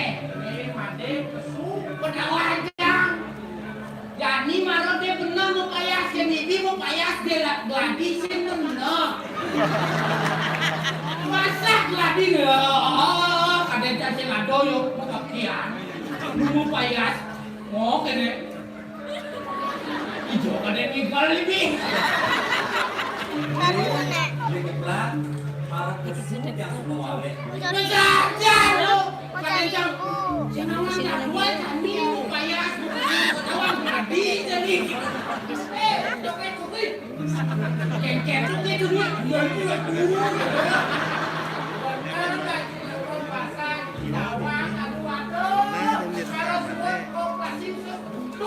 Jani mara dé bener mau payas, jani dé mau payas dé lah gladi sing bener. Masa gladi lho, kadén cacing ado yo, mau kakian. Lu mau payas, mau kéné. Ijo kadén ninggal ini. Taruh, Nek. Ini geblak, malah kesulitan semua wé. Ujar lu. Kadén cang, sing awan tak buat, kami mau payas, mau kawan, gladi jadi. Eh, joget, joget. Kéngkén joget, joget. Iya, iya, iya.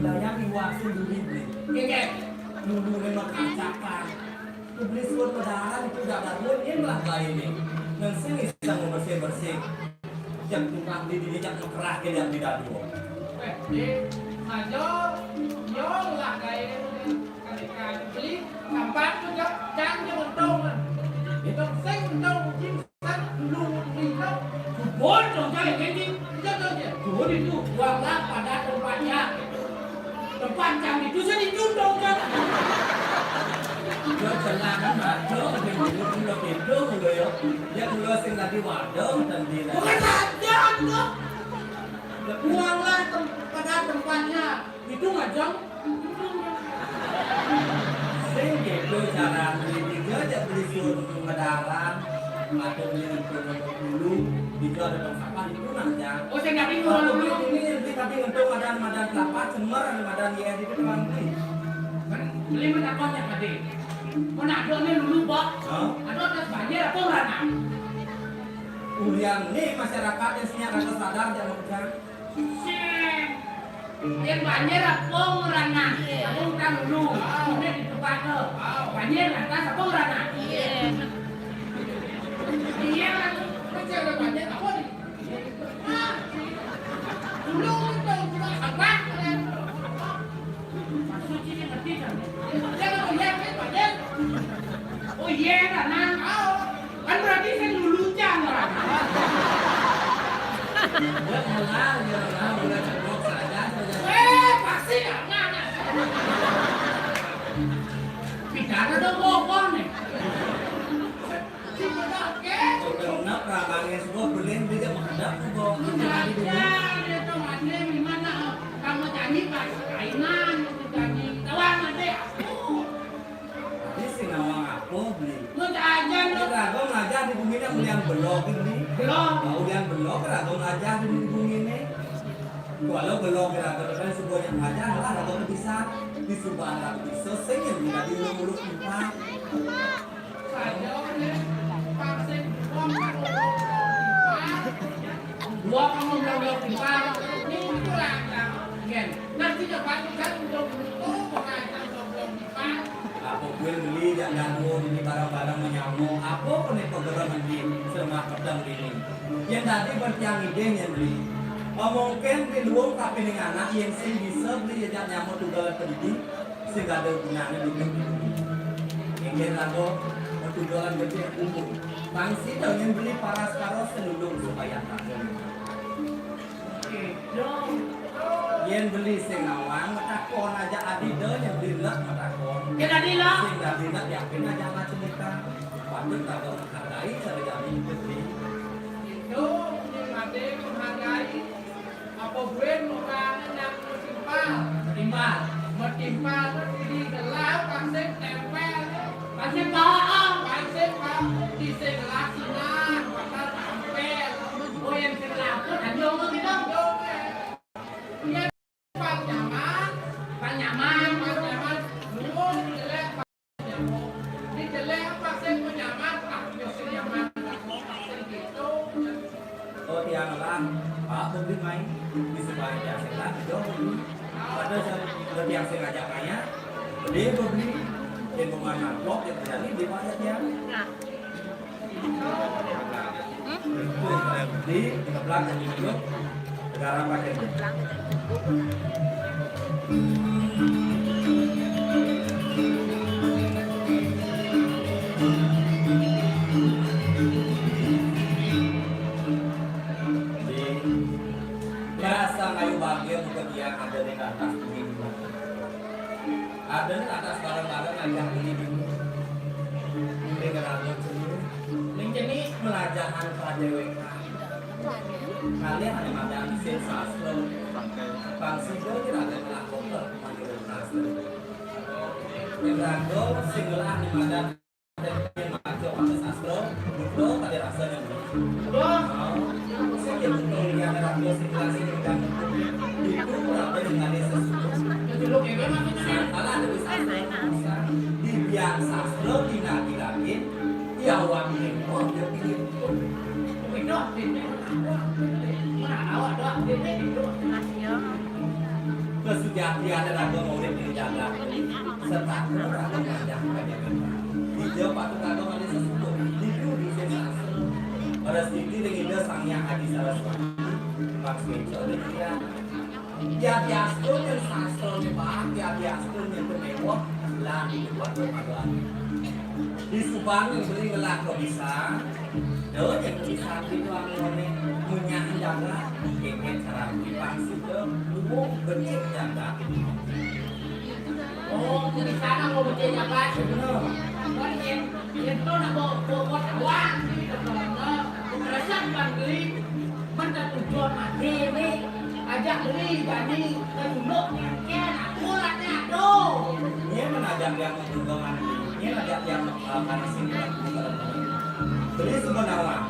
Layang iwak sendiri, Bli. Nggih, nggih. Lulu memang kacakan. Beli suwun medaran itu dak bagus, ini lah bae ini. Nang sing bisa bersih-bersih. Yang tukang di dini yang mekerah ke yang tidak dua. Eh, di saja, yo lah kae kali-kali beli sampan tu jam jam je untung. Itu sing untung jin san lu ni kau. Kubur dong jai kendi. Itu tu je. Kubur itu. Buanglah pada tempatnya. Tempat jam itu sing itu dong jai. Yo celangan macam dia dulu dulu gitu dulu yo. Dia dulu sing tadi wadong dan dia. Bukan saja tu. Buanglah tem- pada tempatnya. Itu ngajeng. Sing gitu cara beli dia aja beli suwun medaran atau beli untuk dulu itu ada tong sampah itu nang jang. Oh, sing tadi kalau ngomong. Beli ini yang beli tadi untuk madan madan kelapa cemer ada madan ya di depan beli. Kan beli mana kau yang tadi? Kau nak ada ni dulu, Pak. Hah? Ada atas banjir apa orang nak? Ulian ni masyarakat yang siap rasa sadar jangan macam. Sing. Yang banjir apa ngeranan? Iya. Kamu utang dulu. Wow. Udah ditukar ke. Wow. Banjir lantas apa ngeranan? Iya. Iya. Kan saya udah banjir, apa nih? Ah. Dulu itu juga apa? Maksudnya ngerti kan? Dia mau lihat kan banjir. Oh iya, ngeranan. Oh. Kan berarti saya dulu jangan. Dia malah, dia malah, udah cebok saja, saja. Eh, pasti ya, mana? Bicara dong, bohong nih. Cuma oke. Udah enak, rambangnya semua, beliin dia mau kedap, kok. Lu jangan, dia tuh mati, gimana? Kamu janji pas, kainan, janji. Tawang, nanti aku. Ini sing nawang apa, Bli? Lu aja lu. Raga ngajah di bumi ini mulian belog ini. Belog. Mulian belog, raga ngajah di bumi ini. Kalau belog raga kan sebuah yang ngajah, lah raga bisa. Di subah raga bisa, sing yang tidak di mulut empat. Saja, Bli. Vaksin, buang, buang, buang, buang. Dua kamu belog-belog di pala. Ini kurang, kan? Gen. Nanti dapat kan untuk, untuk, untuk, untuk, untuk, untuk, Apa buin beli jak nganggo ini barang-barang menyamuk? Apa kene pegerem di semah pedang ini? Yang tadi bertiang ide yang beli. Oh, mungkin di luar kapining anak yang sing bisa beli jak nyamuk tunggal pendidi sing ada gunanya dulu. Ingin lagu pertunggalan gede umum. Tangsi dong yang beli paras-paras selulung supaya tak. Yen beli sing nawang, matakon aja adida, yen beli lek matakon. Yen adi lek? Sing dadi lek, yakin aja macem kita. Patut tak menghargai cara jamin beli. Itu, yen adi menghargai. Apa buin orang nak metimpal? Metimpal. Metimpal tu diri gelau, pasir tempel. Pasir paham. Pasir paham, di segelas sinar, pasal tempel. Oh, yang segelas tu, tadi orang kita. Iya. Oh, tiang lah, Pak, beli main. Bisa main tiang sing lah, jauh beli. Ada sing, ada tiang sing ngajak nanya, beli, beli. Dia mau main amplop, dia terjadi, dia mau ajak tiang. Nah. Di, di kepelak, di kepelak. Sekarang pakai. Di, rasa kayu bahagia bukan dia ada di atas bumi. Ada di atas barang-barang yang dulu. Ini kenapa sih? Ini jadi pelajaran pada W K. Kalian hanya madan sing sastra. Bang Sido kira ada pelaku ke panggilan sastra. Yang ragu sing lah hanya madan sing maco pada sastra. Betul pada rasanya. Betul. Sing ya betul yang ragu sing lah sing madan. Itu berapa dengan sastra? Salah ada di sastra. Di biang sastra, di nabi lagi. Ya, wong ini, oh, dia pilih. Wih, doh, dia ini. Mana awak, doh, dia ini, doh. Kesejatian dan agama urip di jagat. Serta kurang ajar pada kita. Dia patut agama di sesuatu. Itu di sini. Pada sini, dia Sang Hyang Adi Saraswati. Maksudnya, dia Ya biasa yang sastra ni, Pak, ya biasa yang temewah lah di tempat berpaduan. Di Subang yang beli ngelak kok bisa, do yang bisa di tuan ngone munyah jaga, keket cara di pangsi ke, luwung becik jaga. Oh, di sana mau becik jaga? Benar. Kan yang, yang tu nak bawa, bawa, bawa tawang, gitu, kalau nak, kekerasan kan beli. Mantap tujuan mati ni. Ajak beli bani ke dulu nyangken aku lah ni, aduh. Ini menajak yang perkembangan. Ini ajak yang, eh, panas ini. Beli sebenarnya.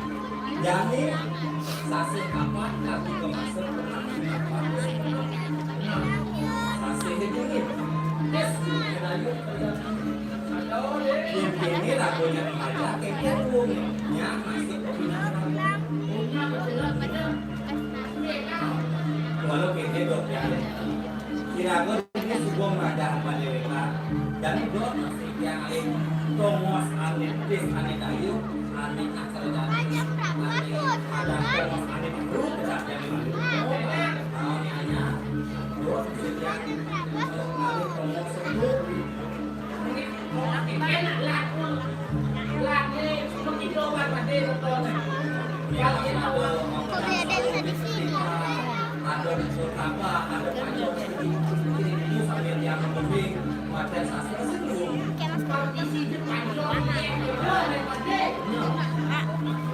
Jadi sasih kapan lagi ke masuk ke masuk kapan. Sasih ini. Yes, kita yuk kerja. Yang ini lagunya aja, kayaknya tuh, ya, masih. Walau kayaknya dok ya. Kira-kira ini sebuah meraja apa deweka. Dan dok masih yang lain. Tongos, ane, pis, ane, kayu, ane, asal, ane, ane, ada tongos, ane, bro, tidak yang lain. Tahun ini, dok, sejak, ane, tongos, sebelum Kok beda dari tadi sini? Kayak mas.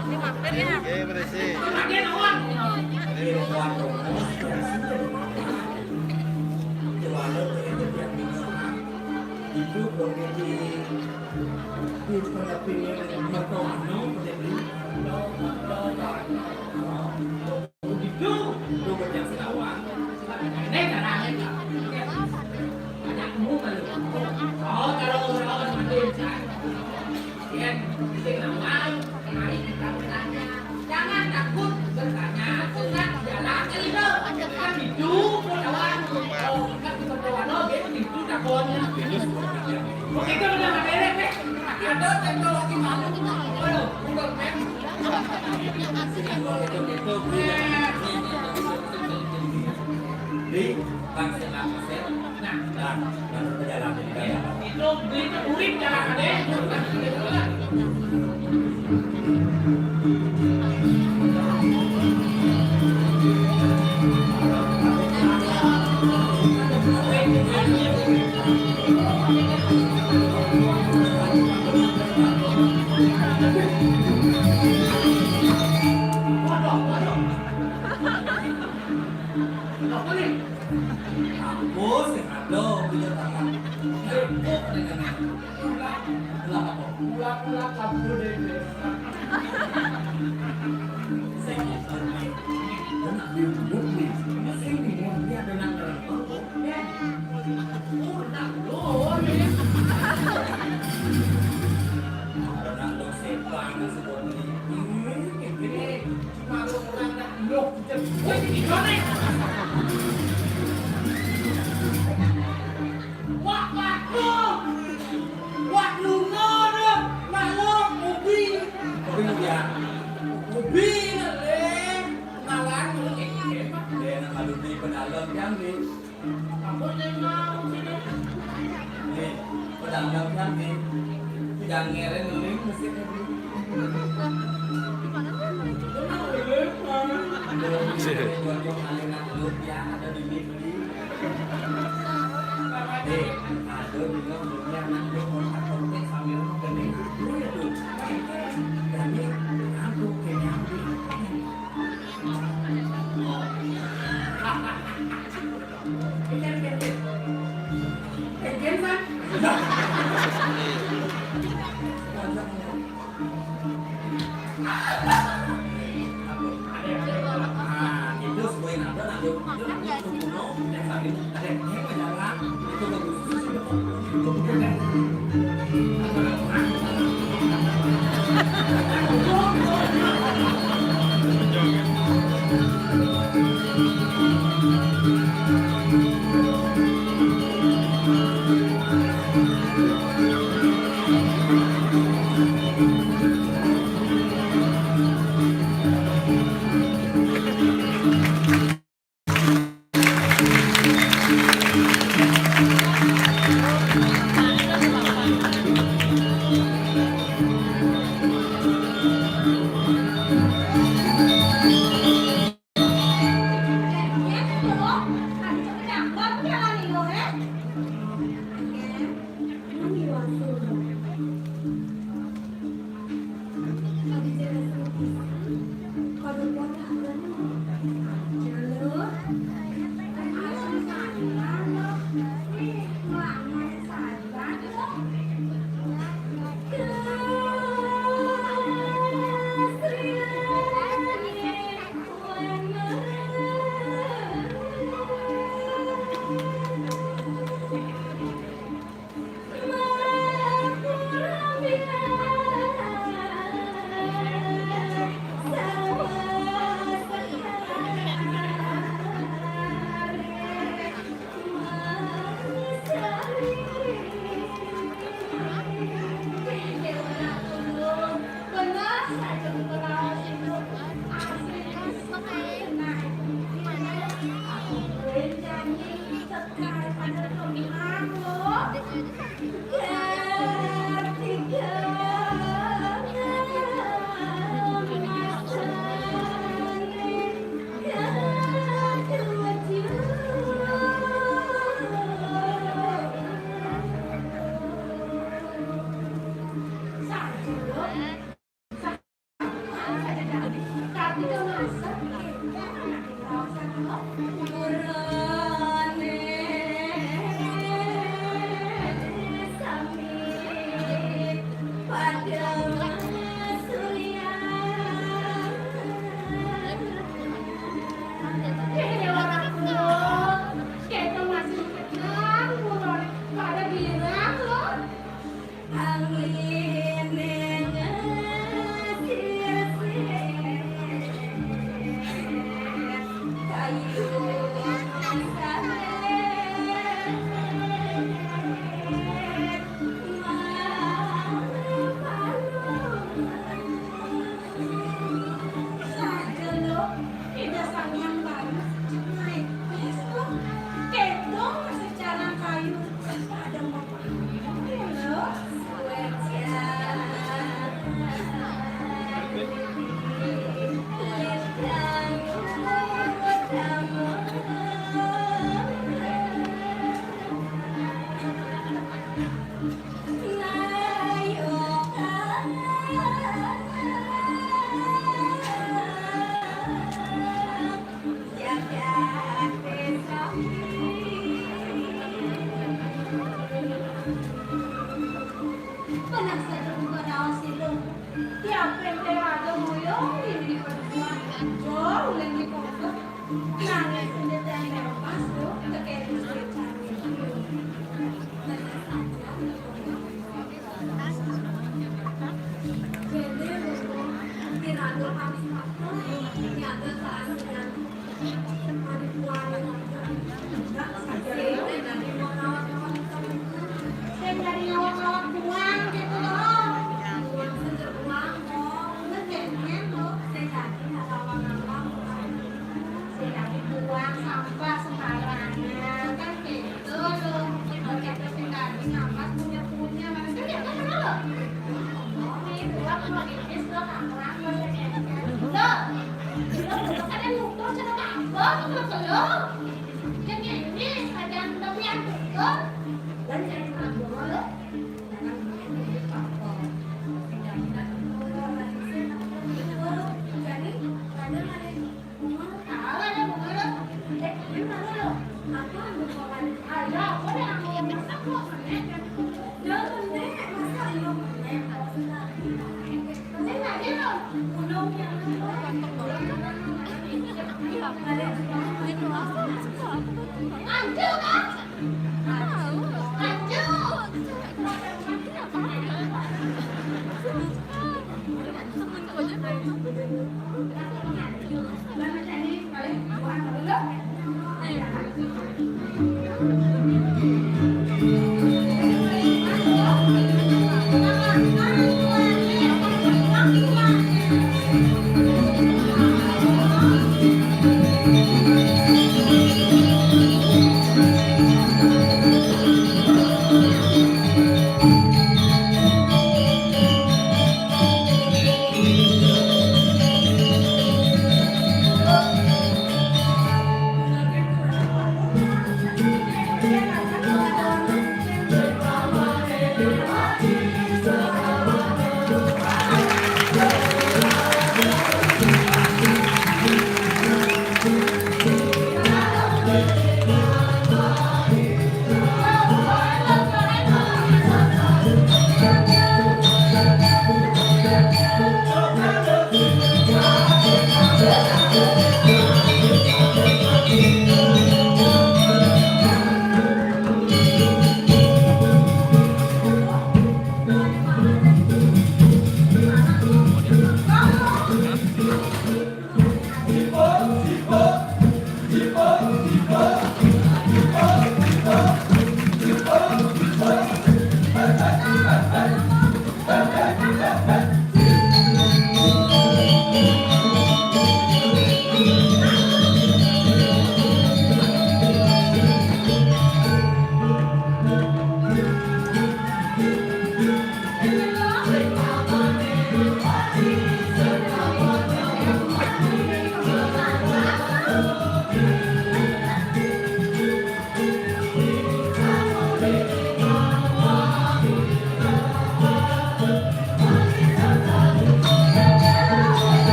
Ini mampir ya. Oke, berhasil. Itu kondisi di pendampingan mertua anu, jadi, itu, itu kerja sekawan. Ini caranya, Pak. Anakmu kalau, oh, kalau orang mati, Pak. Yang penting awal, mari kita bertanya. Jangan takut bertanya, kita jalan ke itu. Kan itu, kawan. Oh, kan kita kawan, oh, gitu, itu takonnya. Oke, itu udah nggak beres, deh. Ada teknologi baru. Waduh, udah, men. Di, bangsa apa, sih? Nah, nah, nah, perjalanan ini kan. Itu, itu urin jalan, deh. Aku sing ado punya tangan. Empuk dengan ulah, ulah apa? Ulah, ulah kabur dari desa. Sing itu nih. Sing bingung dia ada nang ngerempet. Udah, loh. Jangan ngeling mesti. Eh, ada juga umurnya anak lu kontak-kontak sambil ngeling. Lu ya tuh. Jadi, aku kayak nyampe.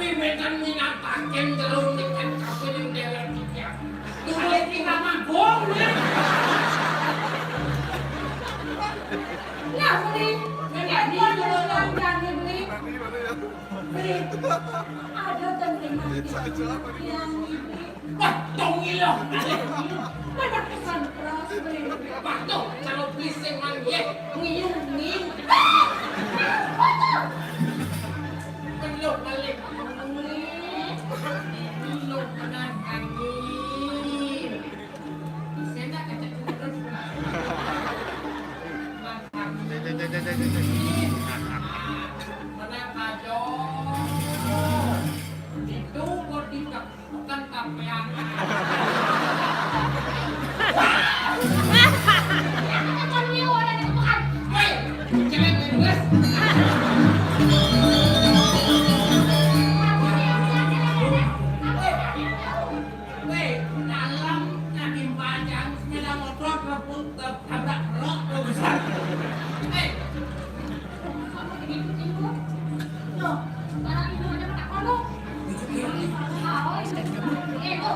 Medan minataken jero niken kabeh ning dewek iki. Duwe iki mama gong, ya. Nah, Beli. Ini dulu, Beli. Beli. Ada tentang yang ini. Wah, dong ilang. Mana pesan keras, Beli? Wah, tuh, kalau Beli sing manggih, ngiung, ngiung. Belum balik. Belum pernah angin. Saya tak kecek terus. Mana kacau? Itu kok tidak bukan kapean. Woi, jangan bebas. Weh, dalam naging panjang, sepeda motor keput, tabrak truk, lo besar. Eh, kamu jadi kucing lu. Loh, sekarang ini ada kata kono. Eh, lo,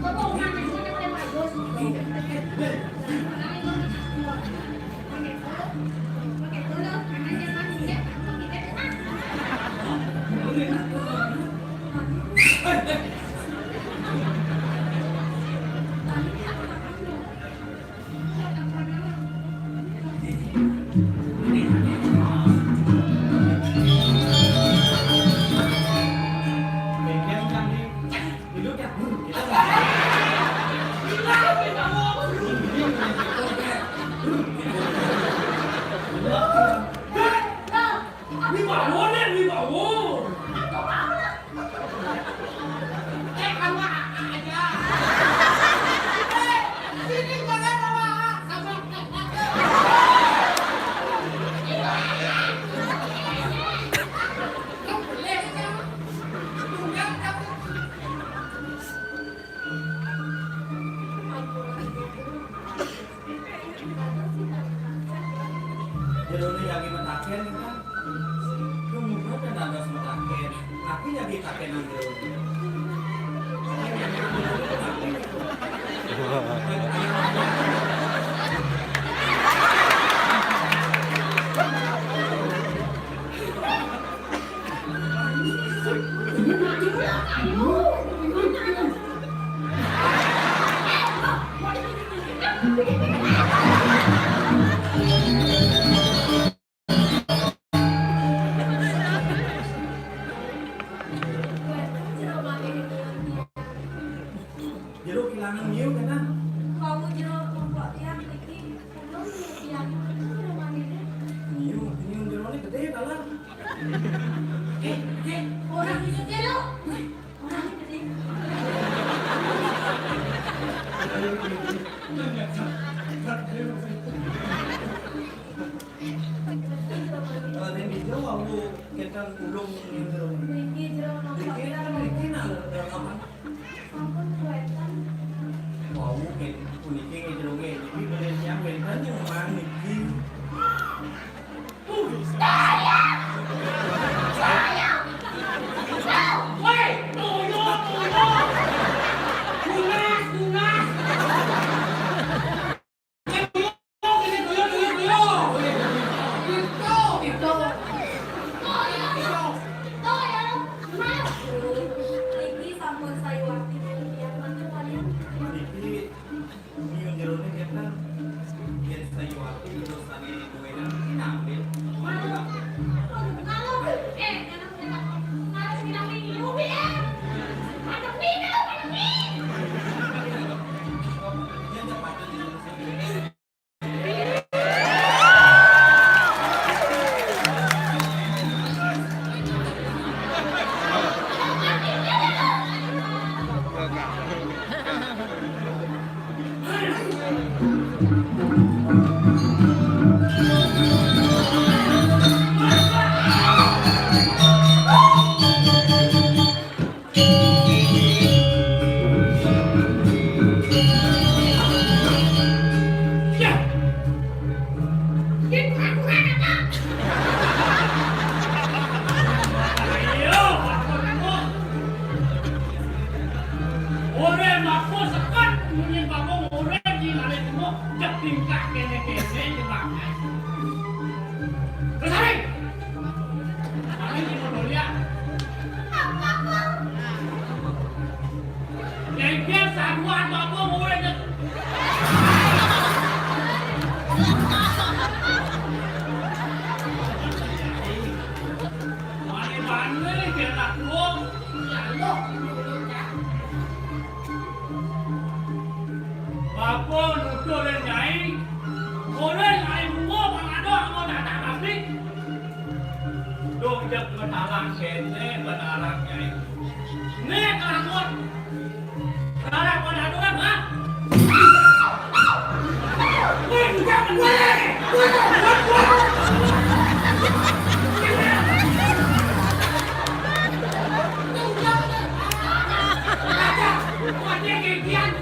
lo mau makan itu ada paling bagus. Pakai dulu, pakai dulu, karena dia masih ya, aku tidak enak. Wibawa nih, wibawa. Eh, kamu aja. Eh, sini jangan sama sama. Jerone lagi metaken kan. Lu muka kan ada metaken. Aku lagi taken nang jerone. Jero kilangan nyium kena. Kamu jero kelompok tiang iki, kamu tiang itu rumah ini. Nyium, nyium jerone gede kalah. Eh, eh, orang itu jero. Orang itu gede. Kalau yang hijau aku ketan ulung gitu. Niki jero nopo? Niki, niki nak apa? Sampun kuetan. Wau, puniki ngejerunge. Niki beli siang wenten yang mang niki. Saya! Saya! Woi, tuyul, tuyul! Tunas, tunas! Tuyul, tuyul, tuyul, tuyul! Itu, itu! Tuyul, tuyul! Mas, niki sampun sayuwakti kalian, mangke kalian. Niki Ini yang jerone kita. Yen sayuwati terus tadi duwenan iki ngambil. Kalau, eh, kalau kita harus bilang ini, Ruby, eh. Ada Ruby, ada Ruby. Dia ada pakai di sini. Kuat apa urang tu? Mari bani ni kena aku. Ya Allah. Bapa nutuh le nyai. Orang ai bunga bang ada aku datang abis. Dong jak matalang kene matalang nyai. Ne kalangot. Kalang pada aturan, ha? Weh, jangan, weh. Weh, weh, weh. Jangan, weh. Raja, wajah kegian.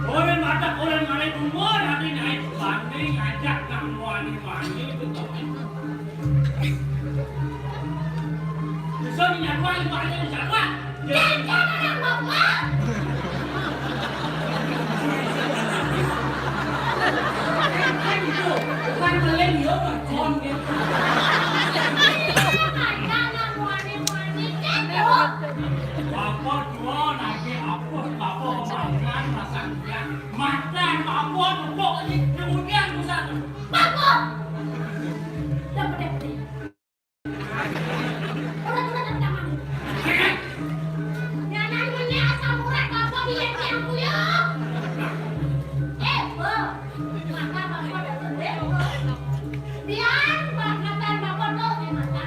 Orang matak, orang malai umur, hati naik banding, ajak nak muani-muani, betul. Bisa ni nyawa, ibaratnya siapa? Jangan, jangan, Bapak. Bukan beli, dia bukan dia. Iya, Bapak, jangan muani-muani, gitu. Bapak jual lagi apa? Bapak kemarin masak dia. Makan apa? Pokok ini kemudian pusat. Bapak. Dapat, dapat. Urat-urat dari tangan. Jangan punya asam urat apa dia yang kuyuk. Eh, Bu. Mata Bapak dah gede. Biar mata Bapak tuh, eh, mata.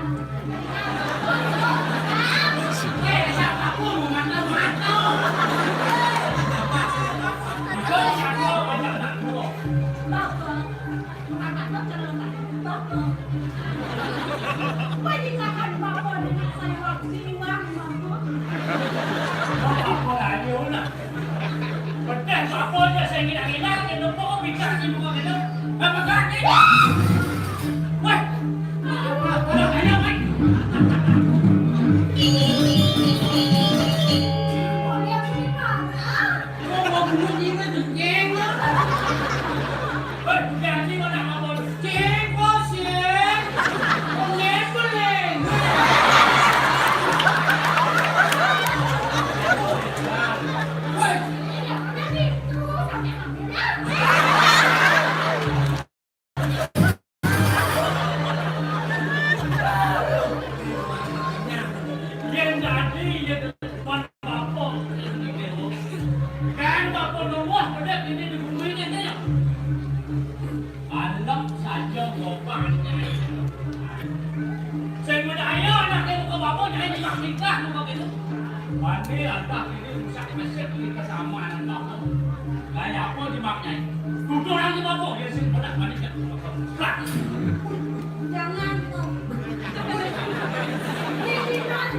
Eh, siapa pun mata, mata. Bapak. Wah, dikatakan bapak dengan saya waktu ini, Bang, Bang. Apa lagi, Una? Betul, apa aja saya ngilang-ngilang, dia tumpuk, bicara sih, bukan gitu. Apa kan? Wah, apa, apa, apa, apa? Mau lihat ini, Bang. Wah, wah, bunyi ini tuh, jeng. Hei, janji mana ngomong? Jeng, kok, jeng? Kok ngembeleng? Woi. Yang jadi, yang depan bapak. Kan bapak nomor, pada ini di bumi ini, ya. Anak saja bapak. Saya mana ayah anak dia bukan bapak, saya nikah, nikah, bukan gitu. Mandi, anak ini rusak, mesir, kita sama anak bapak. Kayak apa dimaknai? Tuduh orang di bapak, dia sih pernah mandi, kan? Jangan, Om. Ini, Om.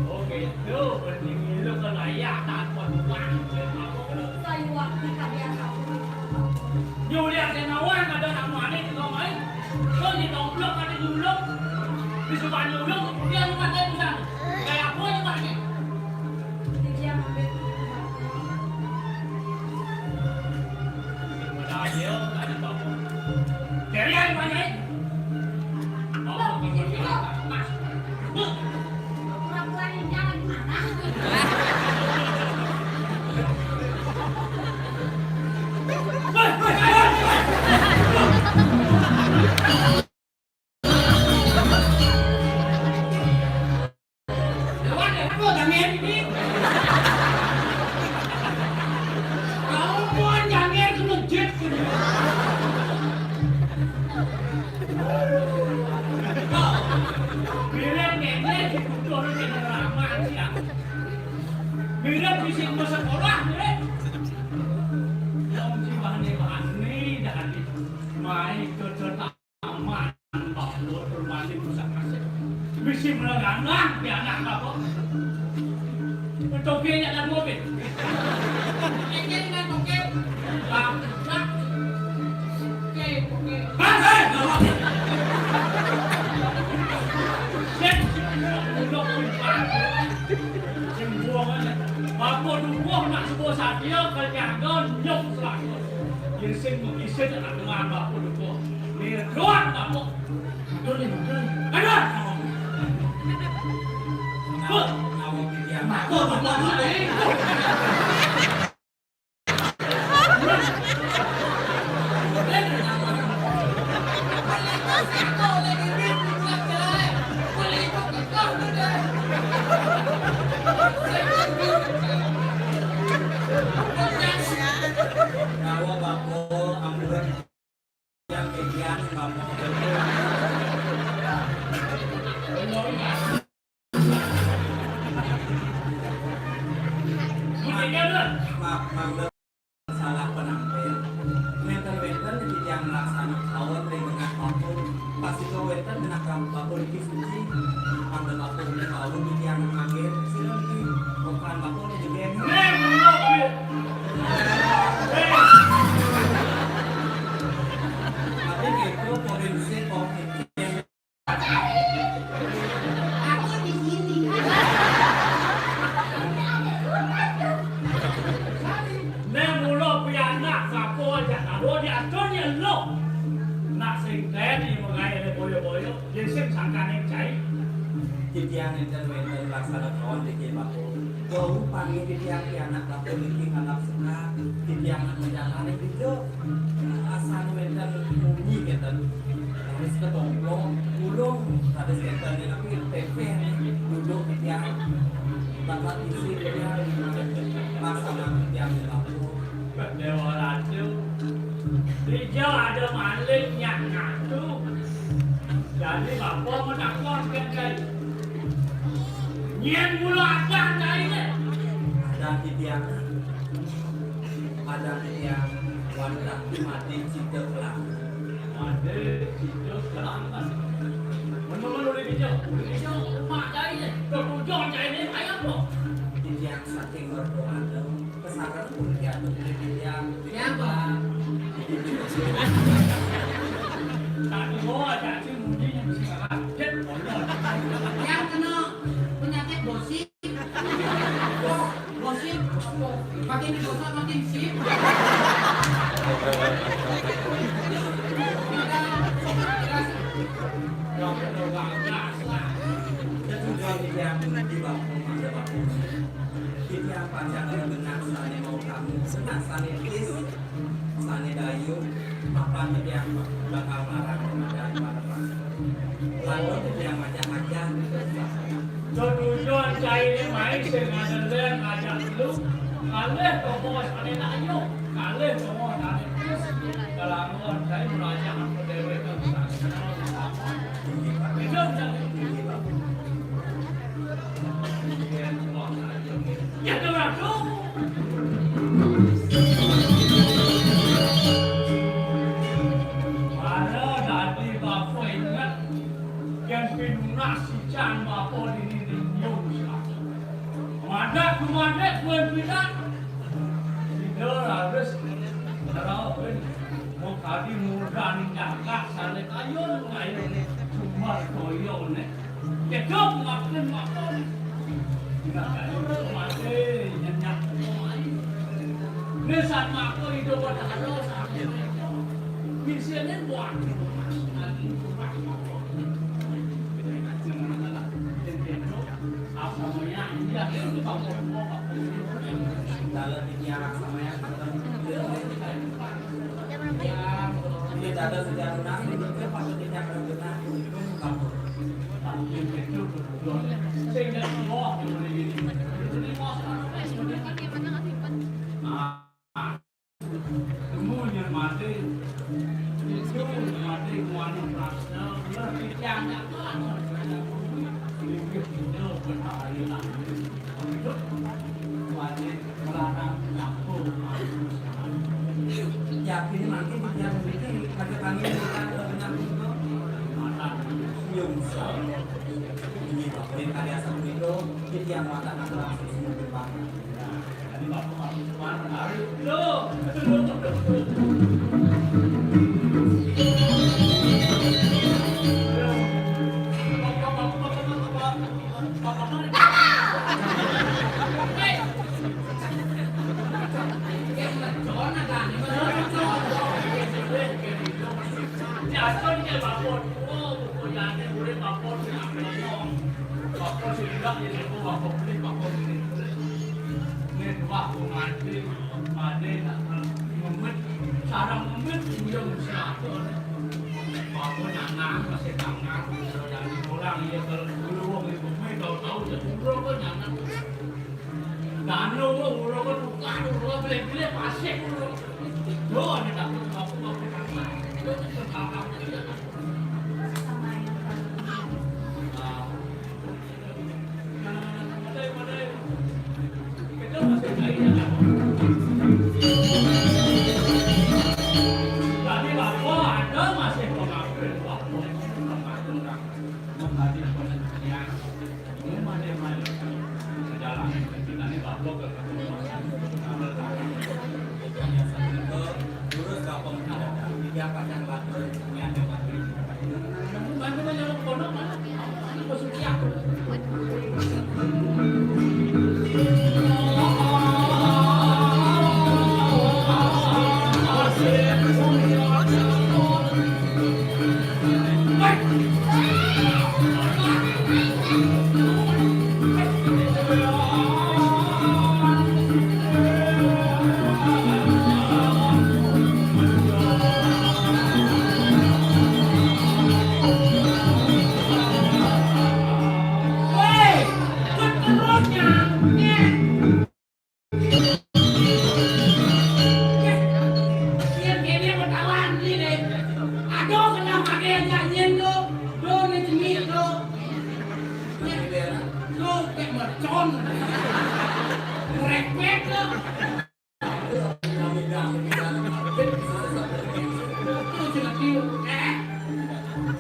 Oke, itu penting itu kalau ayah tak kuat uang. Saya waktu kalian tahu. Julia Sinawan ada nama aneh di rumah. Kau di Tomblok ada di Ulung. Di Subang Ulung, kemudian rumah saya di sana. Kayak apa yang pakai? Dia ambil. Ada dia, ada bapak. Dari yang mana? Bapak, di sini, Mas. sekolah, Dek. Wong sing wani-wani dadi. Mai ke taman, Mbak, motor mandi rusak asik. Bisi melenganang di anak Bapak. Toke nya dan mobil. Toke dengan toke. Lah, lah. Toke, toke. Hei, hei, Bapak. Sip, udah, udah. Sing buang aja. Bapak dukuh nak sebuah sadia kerjakan nyok selaku. Yen sing mengisin anak dengan Bapak dukuh. Ni doang Bapak. Betul ni, betul. Aduh. Hah? Bapak, Bapak, Bapak. Nyawa bakul ambulan yang kegian bakul. Maaf, mangga salah penampil. Wénten-wénten titiang melaksana kaon ring genah bakul. Pastika wénten genah bakul niki suci. Mangda bakul menika wau titiang manggil. Sira niki bukan bakul niki gem. Tapi nggih, kula porin sik kok. Aku di sini. Nek mula pianak sapa ajak karo diatur ya lo. Nak sing teni mengae le boyo-boyo, ya sing sangkane cai. Titiang enten wenten laksana kawan dikir mako. Wau panggih titiang pianak bakul niki ngalap sekar. Titiang nak menjalani hidup. Asal wenten munyi ngeten. Wis ketomplong, ulung, kados enten tapi pepeh duduk titiang. Bapak isi titiang. Masalah titiang di mako. Dewa Ratu. Dija ada maling nyak ngatu. Jadi bapa menakon ke kai. Nyen mula adah kaine. Adah titiang. Adah titiang. Wanita mati cita kelang. Mati cita kelang. Mun-mun uli dija, uli dija mak kaine. Ketujuh kaine kaya apa? Titiang saking mertua. Kesalahan pun diatur oleh dia. Siapa? Tadi bawa caci munyi yang mesti kalah. Cek, konyol. Yang kena penyakit gosip. Gosip. Makin digosok makin sip. Yang betul banget lah. Dia tujuan dia di bawah rumah ada bapaknya. Titiang panjang genah sane mau kamu, genah sane tis, sane dayu, mapan titiang bakal marang kepada para pastor. Lalu titiang ngajak-ngajak. Tujuan caine mai sing ngadelen ngajak lu, kalih tomo sane dayu, kalih tomo sane tis, kelamuan cai merajakan pendewek. Hidup dan Madak kumadak kuen pindah. Sida harus ngerawin. Mau kadi mudah ning jagat sane kayun kayun. Cuma koyone. Cedok makan makan. Nggak ada mati, nyenyak. Ini saat makan hidup pada ada sakit. Misalnya buat. Apa namanya? Iya, itu kamu. Dalam ini anak sama yang Ini, Pak, ini karya satu itu, jadi yang mata aku langsung semua, Pak. Nih, wah, wong mati, mati, nak ngemit, sarang ngemit, iya mesti atur. Apa nyanang, masih tangan, kalau jadi orang, iya, kalau dulu wong ibu, tahu-tahu, ya, dulu apa nyanang. Dano, wong, ulo, kan, tukang, ulo, beli-beli, pasir, ulo. Yo, ini tak perlu, aku mau ke kamar. Yo, itu tak apa, tidak. Ah.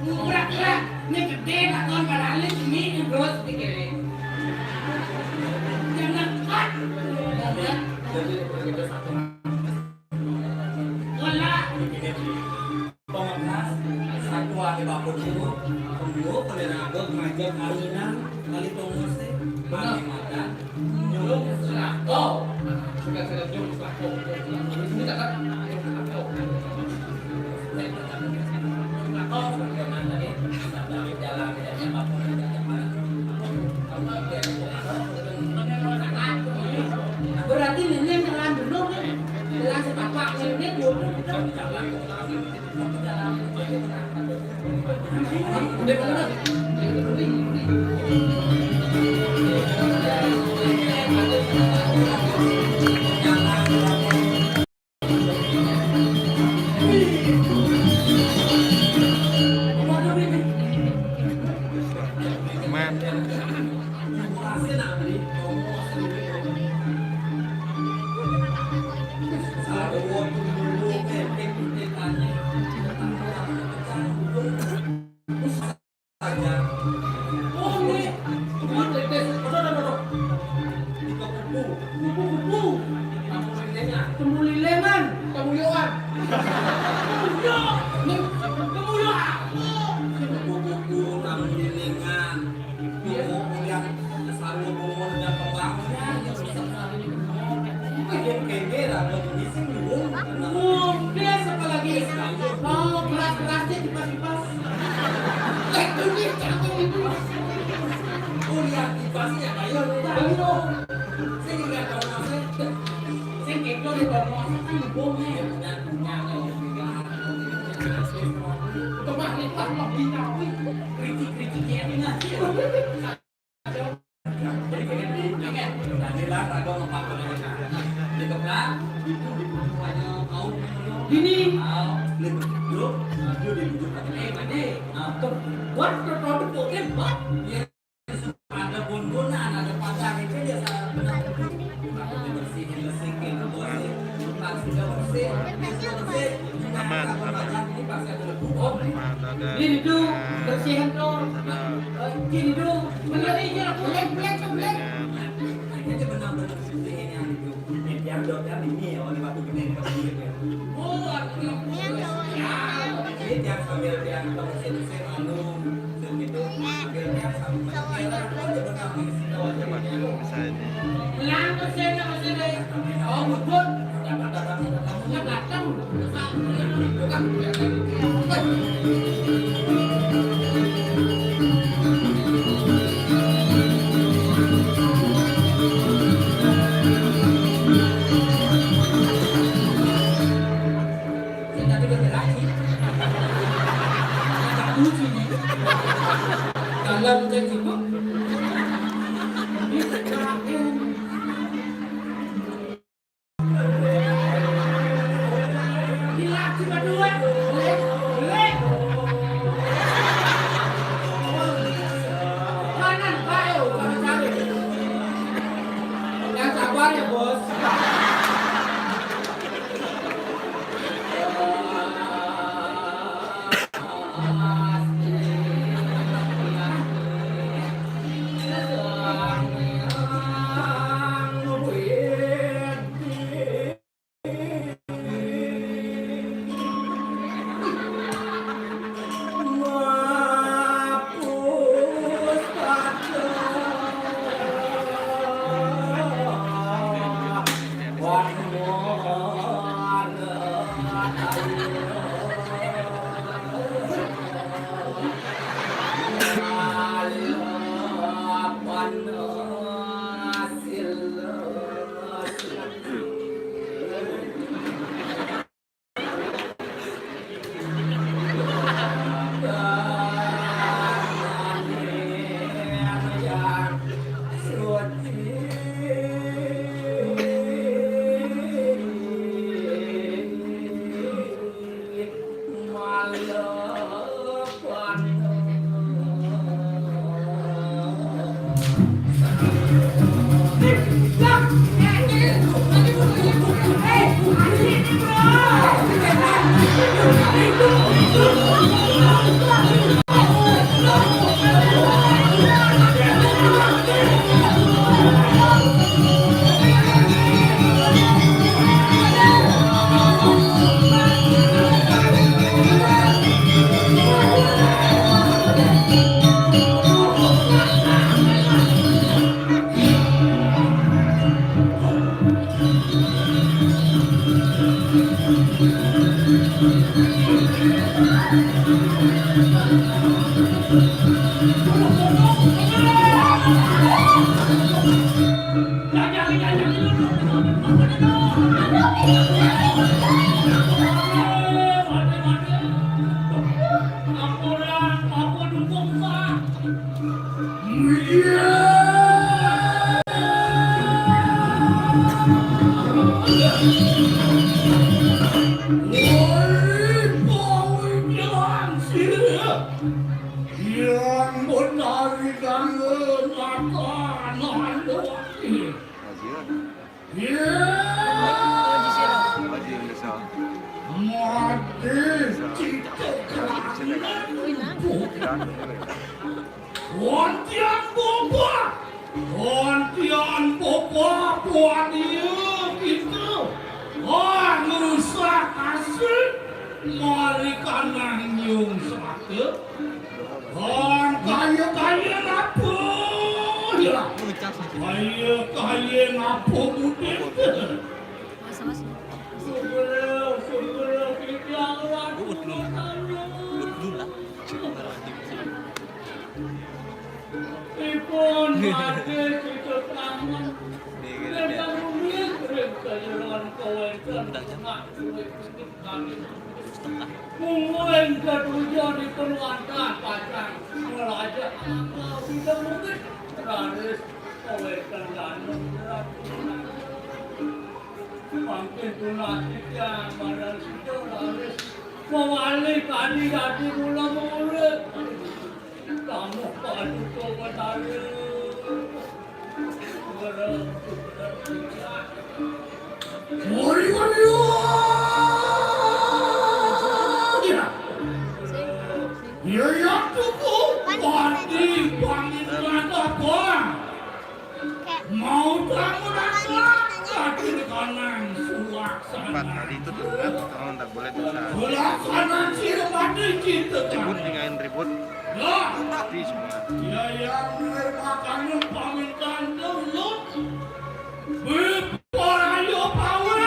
Urak-urak, nih gede, tak tahu pada alis, ini terus pikirin. Jangan cut. Wala. Pamungkas, satu ahli bapur dulu, pembuo, pembuo, ngajak kawinan, kali pengurus, kali makan. Berarti nenek telan dulu, kan? Telan setapak, nenek dulu, kan? Kupu-kupu. Tembulilengan. Tembuyoan. Tembuyo. Tembuyo apa? Kupu-kupu, tembulilengan. Iya. Yang sarung bunga dan kembangnya, yang susah. Yang kene, rada misi, belum. Belum, biasa apalagi. Oh, keras-kerasnya kipas-kipas. Itu nih, cakep itu. Oh, iya, kipasnya, ayo, ayo. Sing nggak tahu maksudnya. Sing kepo di bawah masa kan ngomongnya. Itu mah lipat mah bina, wih. Kritik-kritik ya, ini ngasih. Jadi kayak di, tadi lah, aku ngomong apa namanya. Di kepala, itu di bawahnya, mau. Ini. Mau. Di bujuk, maju di bujuk. Eh, mana? Nah, tuh. Buat produk oke, buat. Iya. Ada bonbonan, ada pacar, itu dia salah benar. Bersihin, bersihin, bersih, utang sudah bersih, sudah bersih. Aman, aman. Ini pasti ada hukum. Aman. Ini tu, bersihan tu. Ini tu, benar ni je, boleh, boleh, boleh. Ini benar-benar bersihan yang itu. Yang dia ini, oh, ini waktu kita ini. Oh, ini yang sambil dia, kalau saya, saya anu, begitu, sambil dia sambil Dalam dan sibuk. Yang sabar ya, Bos. Yang menarikan makanan. Iya. Mati cita kerana. Wantian boba, wantian boba buat dia kita. Wah, nusa kasih. Mari kanang nyung sate. Kon kaya-kaya ngapa, ya? Kaya-kaya ngapa, Budin? Segera, segera kita lawan. Ipun mati kita tangan. Kita rumit, kita jalan kawan. Mungguing katuja di penuantan pacang ngelajak angka bidang mungkin raris kawetan dana. Mangkin tunas titiang badan sida raris mawali kadi dadi mula murid. Tamuh paduka Betara. Wari wari wari. Ya, ya, cukup. Pati pangin apa? Mau tamu datang, pati kanang suaksana. Empat kali itu terberat, kalau ndak boleh dosa. Suaksana sirmati kita. Ribut, tinggalin ribut. Lah. Mati semua. Ya, yang menerima pamintan dulu. Beparayo pawe.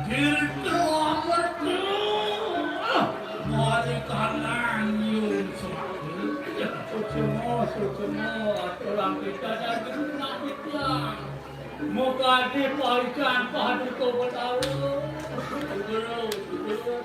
Tirta merta. Mari kanang yun suatu. Sucemo, sucemo, aturan kita dan guna kita. Muka di paikan padu to betawa. Dulu, dulu.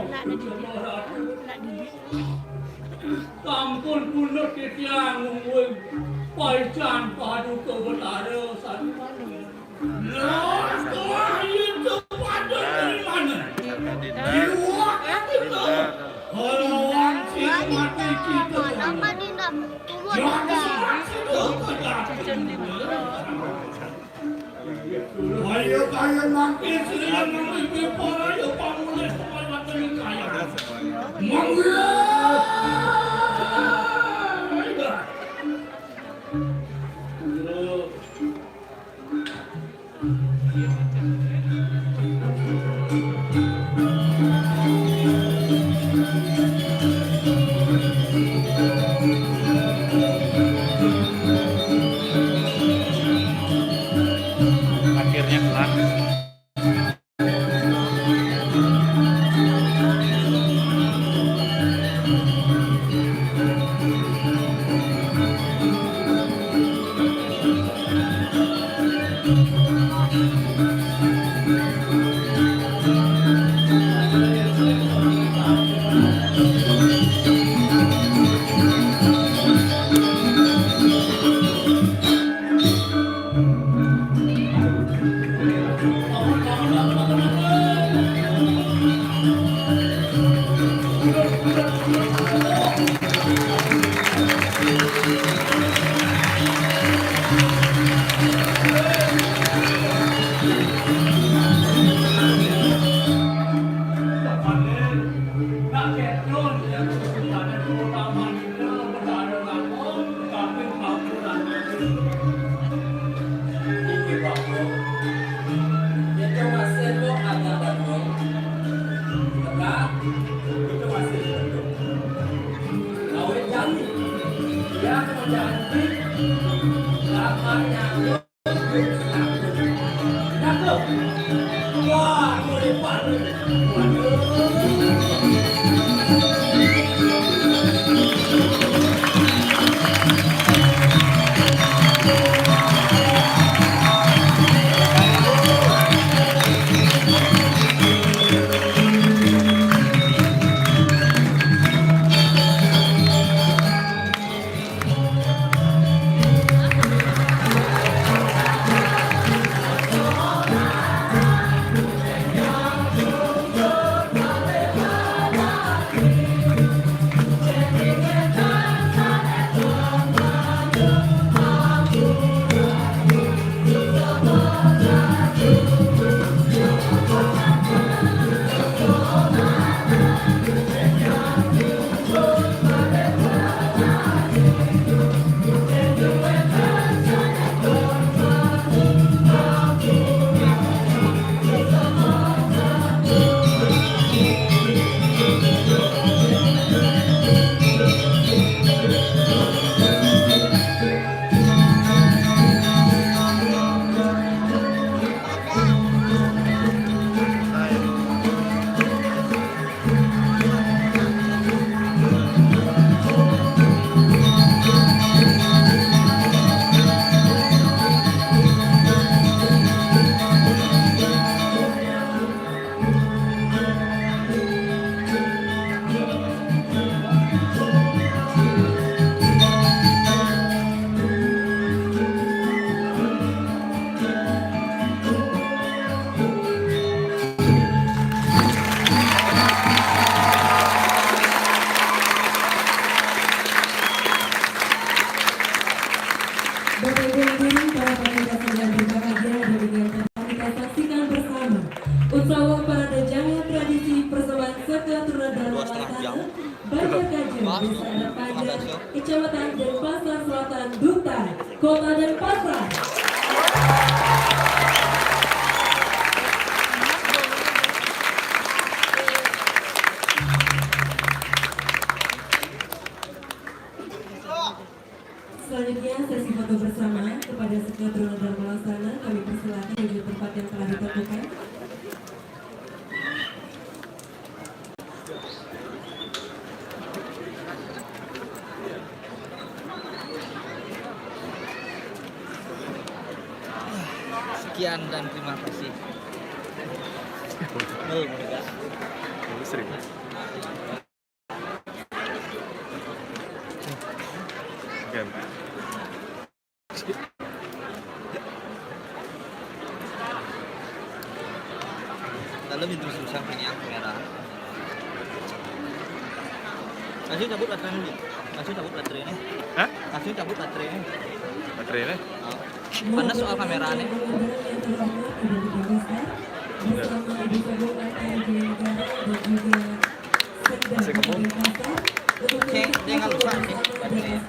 Nak didik. Nak didik. Sampun pundut titiang mungguing paican paduka Betara sami. Lah, wah, itu pada dari mana? Di luar itu. Kalau wangsit mati kita. Jangan semua situ. Ayo, kaya mangke sira mangke pipara, ya pamulih pawartane kaya. Mangke. Akhirnya kelar. Inggih, Bapak. Kita masih lo ada danau. Teka, kita masih di bendung. Kawin janji. Dia mau janji. Lamanya lo. Cakep. Wah, boleh banget. Waduh. ditentukan. Sekian dan terima kasih. Nol, Bang. Sering. Oke. Dalam itu susah ini yang merah. Langsung cabut baterainya dulu. Langsung cabut baterainya. Hah? Langsung cabut baterainya. Baterainya? Oh. Panas soal kameranya. Udah. Masih kembung? Cek, dia nggak lupa sih baterainya.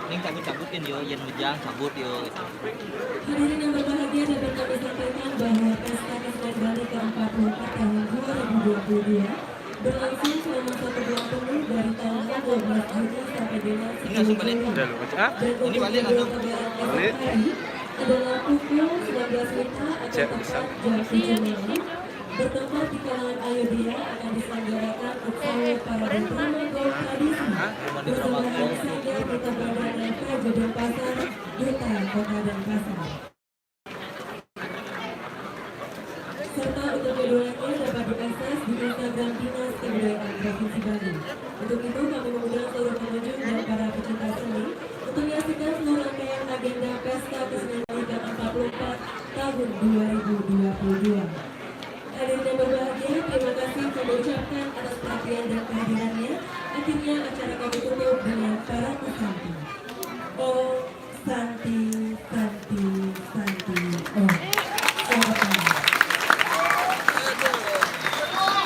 Ning cabut-cabutin yo, yen mejang cabut yo gitu. Hadirin yang berbahagia, dapat kami sampaikan bahwa Pesta Kesenian Bali ke empat puluh empat tahun dua ribu dua puluh dua berlangsung selama satu bulan penuh, dari tanggal dua belas Juni sampai dengan sepuluh Juli. Udah lu, ah? Dan ini balik untuk langsung. Balik. Esok hari adalah pukul sembilan belas WITA atau tepat jam tujuh malam. Bertempat di kalangan Ayodhya akan diselenggarakan upacara parade Brahma Gong tradisi bersama Rangsanya Duta Badan Raja Denpasar, Duta Kota Denpasar. Serta untuk jadwalnya dapat diakses di Instagram Dinas Kebudayaan Provinsi Bali. Untuk itu, kami mengundang seluruh pengunjung dan para pecinta seni untuk menyaksikan seluruh rangkaian agenda Pesta Kesenian Bali ke empat puluh empat tahun dua ribu dua puluh dua. Hadirin yang berbahagia, terima kasih kami ucapkan atas perhatian dan kehadirannya. Akhirnya, acara kami tutup dengan parade.